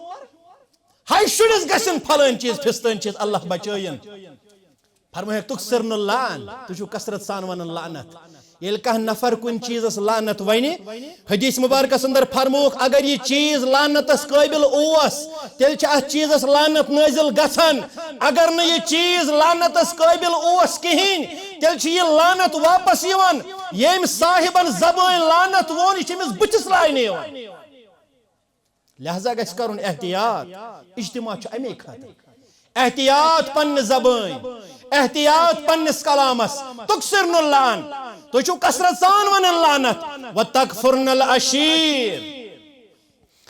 "ہے، شُرِس گژھن پھلٲنۍ چیٖز، فستٲنۍ چیٖز، اللہ بچٲیِن۔" فرمٲیکھ، "تُکثرن اللعن"، تُہۍ چھِو کثرت سان ونان لعنت۔ ییٚلہِ کانٛہہ نفر کُنہِ چیٖزس لعنت ونہِ، حدیث مبارکس اندر فرمووُکھ، اگر یہِ چیٖز لعنتس قٲبل اوس، تیٚلہِ چھِ اتھ چیٖزس لعنت نٲزِل گژھان۔ اگر نہٕ یہِ چیٖز لعنتس قٲبل اوس کِہیٖنۍ، تیٚلہِ چھِ یہِ لعنت واپس یِوان۔ ییٚمۍ صاحبن زبٲنۍ لعنت ووٚن، یہِ چھِ أمِس بٕتھِس لاینہٕ یِوان۔ لہذا گژھِ کرُن احتیاط۔ اجتماع چھُ امے خٲطرٕ۔ احتیاط پننہِ زبٲنۍ، احتیاط پننِس کلامس۔ تُکثرن اللعن، تُہۍ چھِو کثرت سان ونان لعنت۔ وتکفرن العشیر،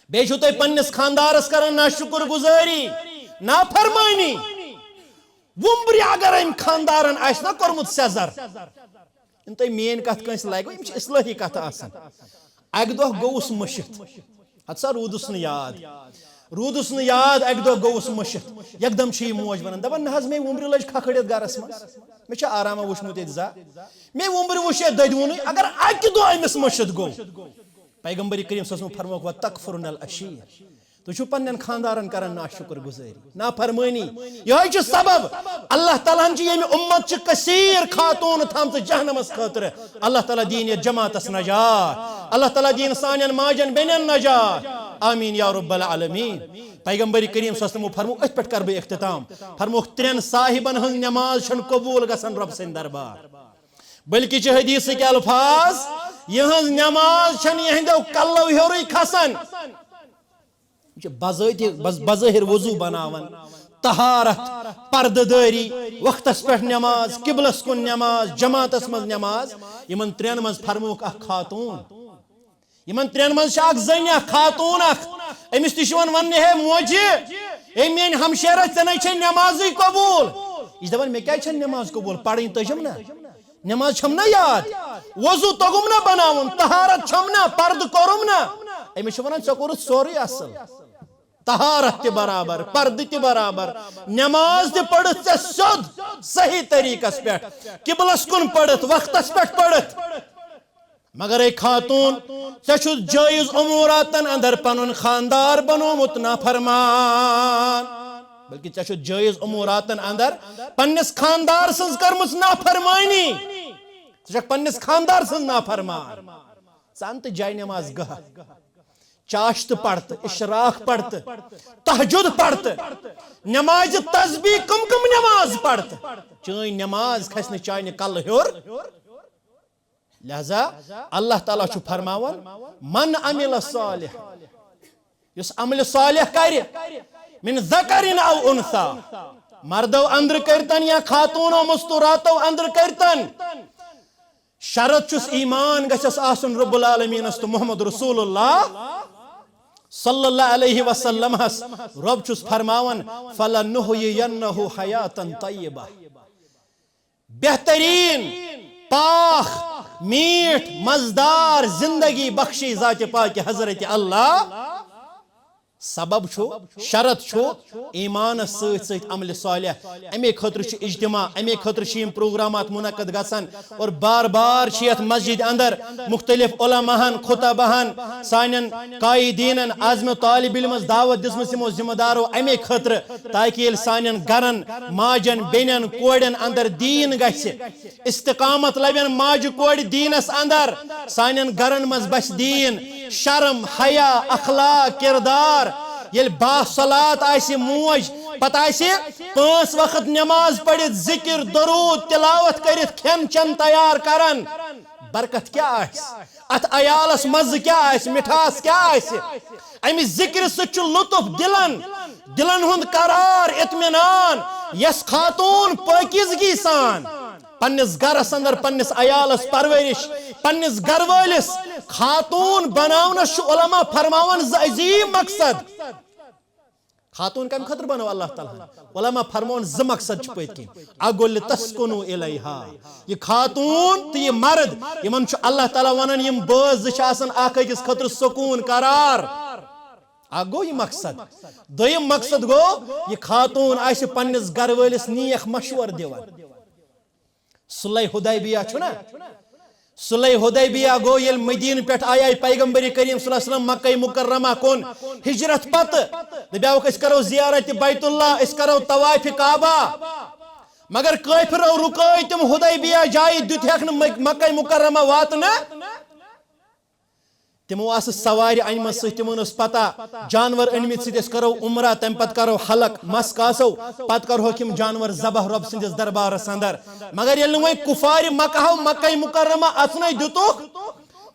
بیٚیہِ چھِو تُہۍ پننِس خاندارس کران ناشکر گزٲری، نافرمٲنی۔ وُمبرِ اگر أمۍ خاندارن آسہِ نا کوٚرمُت سیٚزر، یِم تۄہہِ میٲنۍ کتھ کٲنٛسہِ لگوٕ، یِم چھِ اصلٲحی کتھٕ آسان۔ اکہِ دۄہ گوٚوُس مٔشِتھ، ہتہٕ سا روٗدُس نہٕ یاد، روٗدُس نہٕ یاد، اکہِ دۄہ گوٚوُس مٔشِتھ۔ یکدم چھِ یہِ موج ونان، دپان، "نہ حظ، مے وُمبرِ لٔج کھکھٕڑِتھ گرس منٛز، مےٚ چھِ آرامہ وُچھمُت ییٚتہِ زا، مے وُمبرِ وُچھ ییٚتہِ دٔدۍ وُنُے۔" اگر اکہِ دۄہ أمِس مٔشِتھ گوٚو، پیغمبر کریم صلی اللہ علیہ وسلم فرمووُکھ، "وتکفرن العشیر"، تُہۍ چھِو پننٮ۪ن خاندارن کران ناشکر گزٲری، نافرمٲنی۔ یہے چھُ سبب، اللہ تعالیٰ ہن چھِ ییٚمہِ اُمت چہِ کثیر خاتون تھامژٕ جہنمس خٲطرٕ۔ اللہ تعالیٰ دِیِن یتھ جماعتس نجات، اللہ تعالیٰ دِیِن سانٮ۪ن ماجن بیٚنٮ۪ن نجات۔ آمین یا رب العالمین۔ پیغمبر کریم صلی اللہ علیہ وسلم فرموو، أتھۍ پٮ۪ٹھ کرٕ بہٕ اختتام، فرمووُکھ، ترٛٮ۪ن صاحبن ہٕنٛز نماز چھنہٕ قبول گژھان رب سٕنٛدِ دربار، بلکہ چھِ حدیثٕکۍ الفاظ، یِہٕنٛز نماز چھنہٕ یِہنٛدیو کلو ہیوٚرُے کھسان۔ یہِ چھُ بذٲتی، بظ-، بظٲہر وضو بناوان، طہارت، پردٕ دٲری، وقتس پٮ۪ٹھ نماز، قبلس کُن نماز، جماعتس منٛز نماز۔ یِمن ترٛٮ۪ن منٛز فرمووُکھ اکھ خاتون۔ یِمن ترٛٮ۪ن منٛز چھِ اکھ زٔنۍ اکھ خاتون اکھ۔ أمِس تہِ چھِ یِوان وننہٕ، "ہے موجہِ، اے میٲنۍ ہمشیرہ، ژےٚ نے چھے نمازٕے قبول۔" یہِ چھِ دپان، "مےٚ کیازِ چھنہٕ نماز قبول؟ پرٕنۍ تٔجم نا۔" نماز چھم نہ یاد، وضو توٚگُم نہ بناوُن، طہارت چھم نہ، پردٕ کوٚرُم نہ۔ أمِس چھِ ونان، "ژےٚ کوٚرُتھ سورُے اصل، طہارت تہِ برابر، پردٕ تہِ برابر، نماز تہِ پٔرٕتھ ژےٚ سیوٚد صحیح طریٖقس پٮ۪ٹھ، قبلس کُن پٔرٕتھ، وقتس پٮ۪ٹھ پٔرٕتھ۔ مگر اے خاتون، ژےٚ چھُتھ جٲیز اموراتن اندر پنُن خاندار بنوومُت نافرمان۔" بلکہ ژےٚ چھُتھ جٲیز اموراتن اندر پننِس خاندار سٕنٛز کٔرمٕژ نافرمٲنی۔ ژٕ چھکھ پننِس خاندار سٕنٛز نافرمان۔ ژٕ اَن تہٕ جاے نماز گاہ، چاشتہٕ پرتہٕ، اشراق پرتہٕ، تہجد پرتہٕ، نمازِ تسبیح، کم کم نماز پرتہٕ۔ چٲنۍ نماز کھسہِ نہٕ چانہِ کلہٕ ہیوٚر۔ لہذا اللہ تعالیٰ چھُ فرماوان، من عمل صالح، یُس عمل صالح کرِ، من ذکر او انثی، مردو اندر کرتن یا خاتونو مستوراتو اندر کرتن، شرط چھُس ایمان گژھس آسُن رب العالمینس تہٕ محمد رسول اللہ صلی اللہ علیہ وسلم ہس۔ رب چھُس فرماوان، فلنحیینہ حیاتا طیبہ، بہترین، پاک، میٹھ، مزدار زندگی بخشی ذات پاک حضرت اللہ۔ سبب چھُ، شرط چھُ ایمانس سۭتۍ سۭتۍ عمل صالح۔ امے خٲطرٕ چھُ اجتماع، امے خٲطرٕ چھِ یِم پروگرامات منعقد گژھان۔ اور بار بار چھِ یتھ مسجد اندر مختلف علماہن، خطباہن، سانٮ۪ن قائدینن، عازم طالب علمس دعوت دِژمٕژ یِمو ذمہ دارو امے خٲطرٕ، تاکہ ییٚلہِ سانٮ۪ن گرن، ماجن، بیٚنٮ۪ن، کورٮ۪ن اندر دیٖن گژھِ، استقامت لبن ماجہِ کورِ دیٖنس اندر، سانٮ۪ن گرن منٛز بسہِ دیٖن، شرم، حیا، اخلاق، کردار۔ ییٚلہِ باصلات آسہِ موج، پتہٕ آسہِ پانٛژھ وقت نماز پٔرِتھ، ذکر، درود، تلاوت کٔرِتھ کھٮ۪ن چٮ۪ن تیار کران، برکت کیٛاہ آسہِ؟ اتھ عیالس مزٕ کیٛاہ آسہِ؟ مٹھاس کیٛاہ آسہِ؟ امہِ ذکرِ سۭتۍ چھُ لطف دلن، دلن ہُنٛد قرار، اطمینان۔ یس خاتون پٲکیزگی سان پننِس گرس اندر پننِس عیالس پرورش، پننِس گرٕ وٲلِس خاتون بناونس چھُ علماء فرماوان زٕ عظیم مقصد۔ خاتون کمہِ خٲطرٕ بنٲو اللہ تعالیٰ ہن؟ علماء فرماوان زٕ مقصد چھِ پٔتۍ کِنۍ۔ اکھ گوٚو لِتَسْكُنُوا إِلَيْهَا۔ یہِ خاتون تہٕ یہِ مرد، یِمن چھُ اللہ تعالیٰ ونان، یِم بٲژ زٕ چھِ آسان اکھ أکِس خٲطرٕ سکوٗن، قرار۔ اکھ گوٚو یہِ مقصد۔ دوٚیِم مقصد گوٚو، یہِ خاتون آسہِ پننِس گرٕ وٲلِس نیک مشورٕ دِوان۔ صلح حدیبیہ چھُنہ؟ صلح حدیبیہ گوٚو ییٚلہِ مدینہ پٮ۪ٹھ آیے پیغمبر کریم صلی اللہ علیہ وسلم مکہ مکرمہ کُن ہجرت پتہٕ۔ دپیاوکھ، أسۍ کرو زیارت بیت اللہ، أسۍ کرو طواف کعبہ۔ مگر کٲفرو رُکٲے تِم حدیبیہ جایہِ، دیُت ہیکھ نہٕ مک-، مکہ مکرمہ واتنہٕ۔ تِمو آسہٕ سوارِ انِمژٕ سۭتۍ، تِمن ٲس پتہ جانور أنمٕتۍ سۭتۍ، أسۍ کرو عمرہ، تمہِ پتہٕ کرو حلق، مس کاسو، پتہٕ کرہوکھ یِم جانور ذبح رۄب سٕنٛدِس دربارس اندر۔ مگر ییٚلہِ نہٕ وۄنۍ کفارِ مکہ ہو مکہ مکرمہ اژنَے دِتُکھ،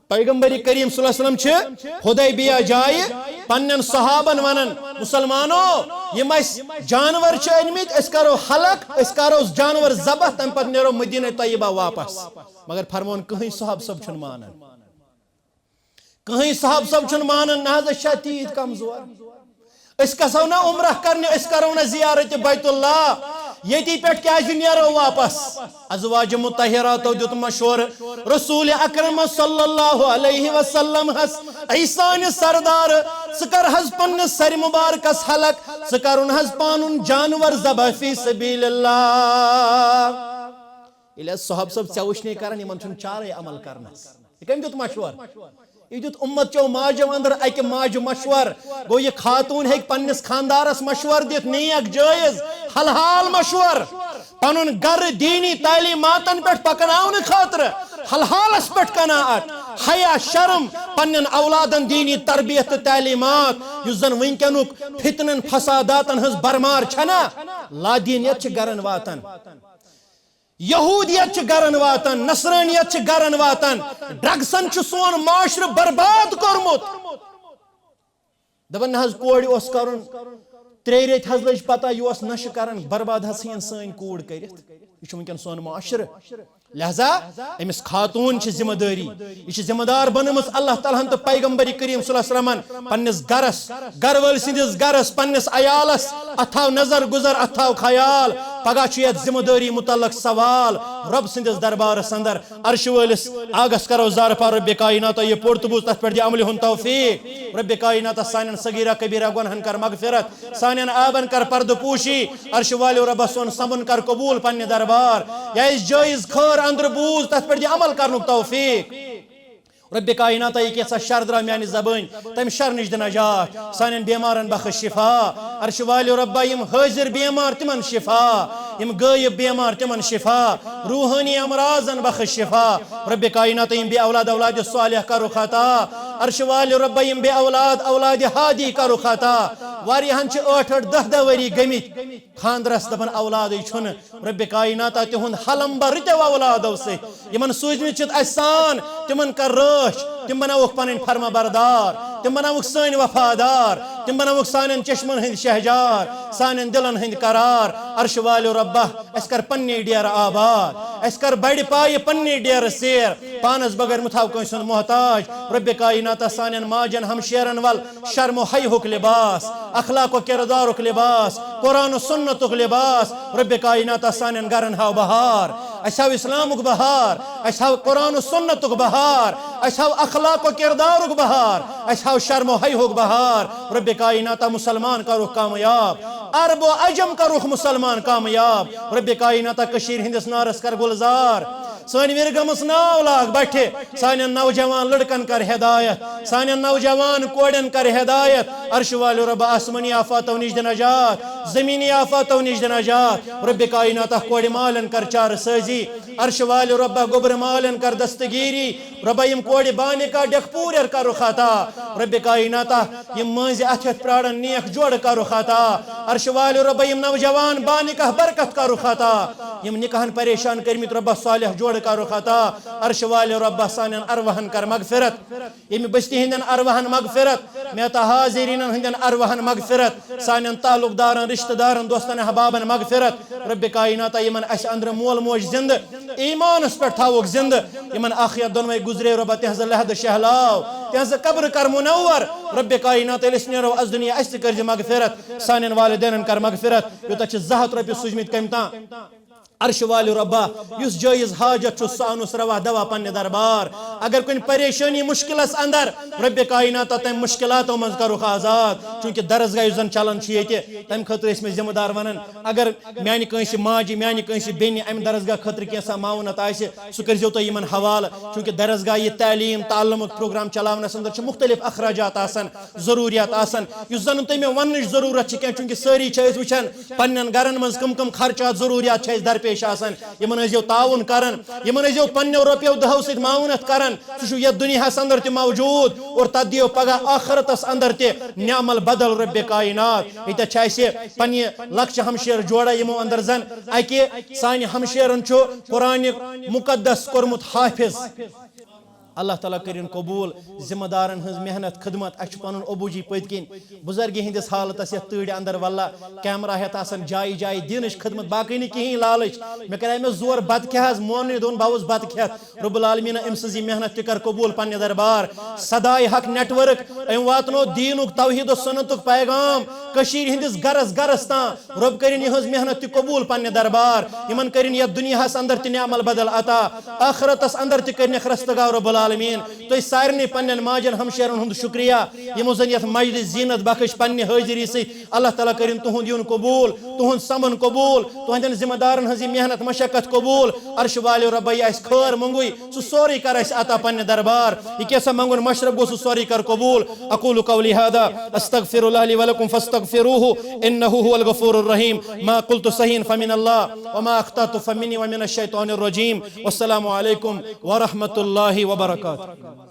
پیغمبر کریم صلی اللہ علیہ وسلم چھِ حدیبیہ جایہِ پننٮ۪ن صحابن ونان، مسلمانو، یِم اسہِ جانور چھِ أنمٕتۍ، أسۍ کرو حلق، أسۍ کرو جانور ذبح، تمہِ پتہٕ نیرو مدینہ طیبہ واپس۔ مگر فرمون کٕہٕنۍ صحابہٕ صٲب چھُنہٕ مانان۔ کٕہٕنۍ صحابہٕ صٲب چھُنہٕ مانان، نہ حظ، أسۍ چھا تیٖتۍ کمزور؟ أسۍ گژھو نہ عمرہ کرنہِ، أسۍ کرو نہ زیارت بیت اللہ، ییٚتی پٮ۪ٹھ کیازِ نیرو واپس؟ ازواج مطہراتو دیُت مشورٕ، رسول اکرم صلی اللہ علیہ وسلم ہس، اے سانہِ سردار، ژٕ کر حظ پننِس سرِ مبارکس حلق، ژٕ کرُن حظ پانُن جانور ذبح فی سبیل اللہ۔ ییٚلہِ حظ صحابہٕ صٲب ژےٚ وٕچھنے کران، یِمن چھُنہٕ چارے عمل کرنس۔ یہِ کٔمۍ دیُت مشور؟ یہِ دیُت اُمت چیو ماجو اندر اکہِ ماجہِ مشور۔ گوٚو، یہِ خاتون ہیٚکہِ پننِس خاندارس مشور دِتھ، نیک، جٲیز، حلحال مشور۔ پنُن گرٕ دیٖنی تعلیماتن پٮ۪ٹھ پکناونہٕ خٲطرٕ حلحالس پٮ۪ٹھ قناعت، حیا، شرم، پننٮ۪ن اولادن دیٖنی تربیت تہٕ تعلیمات، یُس زن وٕنکیٚنُک فتنن فساداتن ہٕنٛز برمار چھنا، لادینیت چھِ گرن واتان۔ یہودیت چھِ گرن واتان، نصرانیت چھِ گرن واتان، ڈرگسن چھُ سون معاشرٕ برباد کوٚرمُت۔ دپان نہ حظ، کورِ اوس کرُن، ترٛیٚیہِ ریٚتۍ حظ لٔج پتہ، یہِ اوس نشہٕ کران، برباد حظ ژھٕنِن سٲنۍ کوٗر کٔرِتھ۔ یہِ چھُ وٕنکیٚن سون معاشرٕ۔ لہذا أمِس خاتون چھِ ذمہ دٲری، یہِ چھِ ذمہ دار بنٲومٕژ اللہ تعالیٰ ہن تہٕ پیغمبر کریم صلی اللہ علیہ وسلمن پننِس گرس، گرٕ وٲلۍ سٕنٛدِس گرس، پننِس عیالس، اتھ تھاو نظر گزر، اتھ تھاو خیال۔ پگاہ چھُ یتھ ذمہ دٲری متعلق سوال رۄب سٕنٛدِس دربارس اندر۔ عرشہِ وٲلِس آگس کرو زارپار، رۄبِ کایناتو یہِ پوٚر تہٕ بوٗز، تتھ پٮ۪ٹھ دِ عملہِ ہُنٛد توفیق۔ رۄبِ کایناتس سانٮ۪ن صغیرہ کبیرہ گۄنہن کر مغفرت، سانٮ۪ن عابن کر پردٕ پوشی۔ عرشہِ والٮ۪و رۄبس سون سمُن کر قبول پننہِ دربار۔ یا أسۍ جٲیز خٲر اندر بوٗز، تتھ پٮ۪ٹھ دِ عمل کرنُک توفیق۔ رۄبِ کایناتہ، یہِ کینٛژھا شر درٛاو میانہِ زبٲنۍ، تمہِ شر نِش دِ نجات۔ سانٮ۪ن بیمارن بخش شفا۔ عرشہِ والٮ۪و رۄبا، یِم حٲضِر بیمار، تِمن شفا۔ یِم غٲیب بیمار، تِمن شفا۔ روحٲنی امراضن بخش شفا۔ رۄبِ کایناتہ، یِم بے اولاد اولادِ صالح کرُکھ عطا۔ عرشہِ والٮ۪و رۄبا، یِم بے اولاد اولادِ ہادی کرُکھ عطا۔ واریاہن چھِ ٲٹھ ٲٹھ، دَہ دَہ ؤری گٔمٕتۍ خاندرس، دپان اولادٕے چھُنہٕ۔ رۄبِ کائناتہ، تِہُنٛد ہلم بر رٕتیو اولادو سۭتۍ۔ یِمن سوٗزمٕتۍ چھِتھ اَسہِ سان، تِمن کر رٲچھ، تِم بناوُکھ پنٕنۍ فرما بردار، تِم بناوُکھ سٲنۍ وفادار، تِم بناوُکھ سانٮ۪ن چشمن ہٕنٛدۍ شہجار، سانٮ۪ن دِلن ہٕنٛدۍ قرار۔ عرشہٕ والیو رۄبہ، اَسہِ کر پننی ڈیرٕ آباد، اَسہِ کر بڑِ پایہِ پننی ڈیرٕ سیر، پانس بغٲر مہ تھاو کٲنٛسہِ ہُنٛد محتاج۔ رۄبِ کائناتہ، سانٮ۪ن ماجن ہمشیرن ول شرم و حیہُک لباس، اخلاق و کردارُک لباس، قرآن و سنتُک لباس۔ رۄبِ کائناتہ، سانٮ۪ن گرن ہاو بہار، اَسہِ ہاو اسلامُک بہار، اَسہِ ہاو قرآن و سنتُک بہار، اَسہِ ہاو اخلاق و کردارُک بہار، اَسہِ ہاو شرم و حیہُک بہار۔ رۄبِ کائناتہ، مسلمان کرُکھ کامیاب، عرب و عجم کرُکھ مسلمان کامیاب۔ رۄبِ کائناتہ، کٔشیٖرِ ہٕنٛدِس نارس کر گُلزار، سٲنۍ وِرگٔمٕژ ناو لاگ بٹھِ، سانٮ۪ن نوجوان لڑکن کر ہدایت، سانٮ۪ن نوجوان کورٮ۪ن کر ہدایت۔ عرشہٕ والیو رۄبہ، آسمٲنی آفاتو نِش دِ نجات، زمینی آفاتو نِش دِ نجات۔ رۄبِ کائناتہ، کورِ مالٮ۪ن کر چارٕ سٲزی، عرشہٕ والیو رۄبہ، گوٚبرٕ مالٮ۪ن کر دستگیری۔ رۄبہ، یِم کورِ بانِکاہ ڈیکھ پوٗرٮ۪ر کرُکھ عطا۔ رۄبِ کائناتہ، یِم مٲنٛزِ اَتھِ ہٮ۪تھ پرٛارن نیک جوڑٕ کرُکھ عطا۔ عرشہٕ والیو رۄبہ، یِم نوجوان بانِکاہ برکت کرُکھ عطا۔ یِم نکاحن پریشان کٔرمٕتۍ رۄبہ، صالح جوڑٕ کرُکھ عطا۔ عرشہٕ والیو رۄبہ، سانٮ۪ن ارواحن کر مغفرت، ییٚمہِ بستی ہٕنٛدٮ۪ن ارواحن مغفرت، میتہ حاضریٖنن ہٕنٛدٮ۪ن ارواحن مغفرت، سانٮ۪ن تعلق دارن، رشتہٕ دارن، دوستن، احبابن مغفرت۔ رۄبِ کائناتہ، یِمن اَسہِ أنٛدرٕ مول موج زندٕ، ایمانس پٮ۪ٹھ تھاوُکھ زندٕ۔ یِمن اکھ یا دۄنوے گُزرے رۄبہ، تِہنٛزٕ لحدٕ شہلاو، تِہنٛزٕ قبرٕ کر منور۔ رۄبِ کائناتہ، ییٚلہِ أسۍ نیرو از دُنیا، اَسہِ تہِ کٔرزِ مغفرت، سانٮ۪ن والدینن کر مغفرت۔ یوٗتاہ چھِ زٕ ہتھ رۄپیہِ سوٗزمٕتۍ کٔمۍ تام۔ عرشہٕ والیو رۄبہ، یُس جٲیز حاجت چھُ، سُہ اَنُس روا دوا پننہِ دربار۔ اگر کُنہِ پریشٲنی مُشکلس اندر، رۄبِ کائناتہ، تمہِ مُشکلاتو منٛز کرُکھ آزاد۔ چوٗنٛکہِ درسگاہ یُس زن چلان چھُ ییٚتہِ، تمہِ خٲطرٕ ٲسۍ مےٚ ذمہٕ دار ونان، اگر میانہِ کٲنٛسہِ ماجہِ، میانہِ کٲنٛسہِ بیٚنہِ امہِ درسگاہ خٲطرٕ کینٛژھا معاونت آسہِ، سُہ کٔرزیو تُہۍ یِمن حوالہٕ۔ چوٗنٛکہِ درسگاہ یہِ تعلیٖم، تعلمُک پروگرام چلاونس اندر چھِ مُختلف اخراجات آسان، ضروٗریات آسان، یُس زن نہٕ تُہۍ مےٚ وننٕچ ضروٗرت چھِ کینٛہہ، چوٗنٛکہِ سٲری چھِ أسۍ وٕچھان پننٮ۪ن گرن منٛز کٕم کٕم خرچات، ضروٗریات چھِ اَسہِ درپیش آسان۔ یِمن ٲسۍزیو تعاوُن کران، یِمن ٲسۍزیو پننیو رۄپیو دہو سۭتۍ معاونت کران۔ سُہ چھُ یتھ دُنیاہس اندر تہِ موجود اور تتھ دِیو پگاہ آخرتس اندر تہِ نعم البدل، رۄبِ کائنات۔ ییٚتٮ۪تھ چھِ اَسہِ پننہِ لۄکچہِ ہمشیر جوڑا، یِمو اندر زن اکہِ سانہِ ہمشیرن چھُ قرآن مقدس کوٚرمُت حافظ۔ اللہ تعالیٰ کٔرِن قبوٗل ذمہٕ دارن ہٕنٛز محنت، خدمت۔ اَسہِ چھُ پنُن ابوٗ جی پٔتۍ کِنۍ بُزرگہِ ہٕنٛدِس حالتس یتھ تۭرِ اندر، واللہ کیمرہ ہٮ۪تھ آسان جایہِ جایہِ دینٕچ خدمت، باقٕے نہٕ کِہیٖنۍ لالٕچ۔ مےٚ کریٛاے مےٚ زور، بتہٕ کھےٚ حظ، موننٕے دوٚپُن، بہٕ اوسُس بتہٕ کھٮ۪تھ۔ رۄب العالمیٖن أمۍ سٕنٛز یہِ محنت تہِ کر قبوٗل پننہِ دربار۔ صداے حق نیٹ ورک، أمۍ واتنو دیٖنُک، توحیٖد و سُنتُک پیغام کٔشیٖرِ ہٕنٛدِس گرس گرس تام۔ رۄب کٔرِن یِہٕنٛز محنت تہِ قبوٗل پننہِ دربار۔ یِمن کٔرِن یتھ دُنیاہس اندر تہِ نعم البدل عطا، آخرتس اندر تہِ کٔرِنکھ رستگار رۄب العالمیٖن۔ تُہۍ سارنٕے پننٮ۪ن ماجن ہمشیرن ہُنٛد شُکریہ، یِمو زن یتھ مجلس زینت بخش پننہِ حٲضری سۭتۍ، اللہ تعالیٰ کٔرِن تُہُنٛد یُن قبوٗل، تُہُنٛد سمُن قبوٗل، تُہنٛدٮ۪ن ذمہٕ دارن ہٕنٛز یہِ محنت مشقت قبوٗل۔ عرشہٕ والٮ۪و رۄبہ، یہِ آسہِ خٲر منٛگُے، سُہ سورُے کر اَسہِ عطا پننہِ دربار۔ یہِ کیٛاہ سا منٛگُن مشرب گوٚو، سُہ سورُے کر قبوٗل۔ أقول قولي هذا أستغفر الله لي ولكم فاستغفروه إنه هو الغفور الرحيم. ما قلت صحيح فمن الله وما أخطأت فمني ومن الشيطان الرجيم. والسلام عليكم ورحمة الله وبركاته.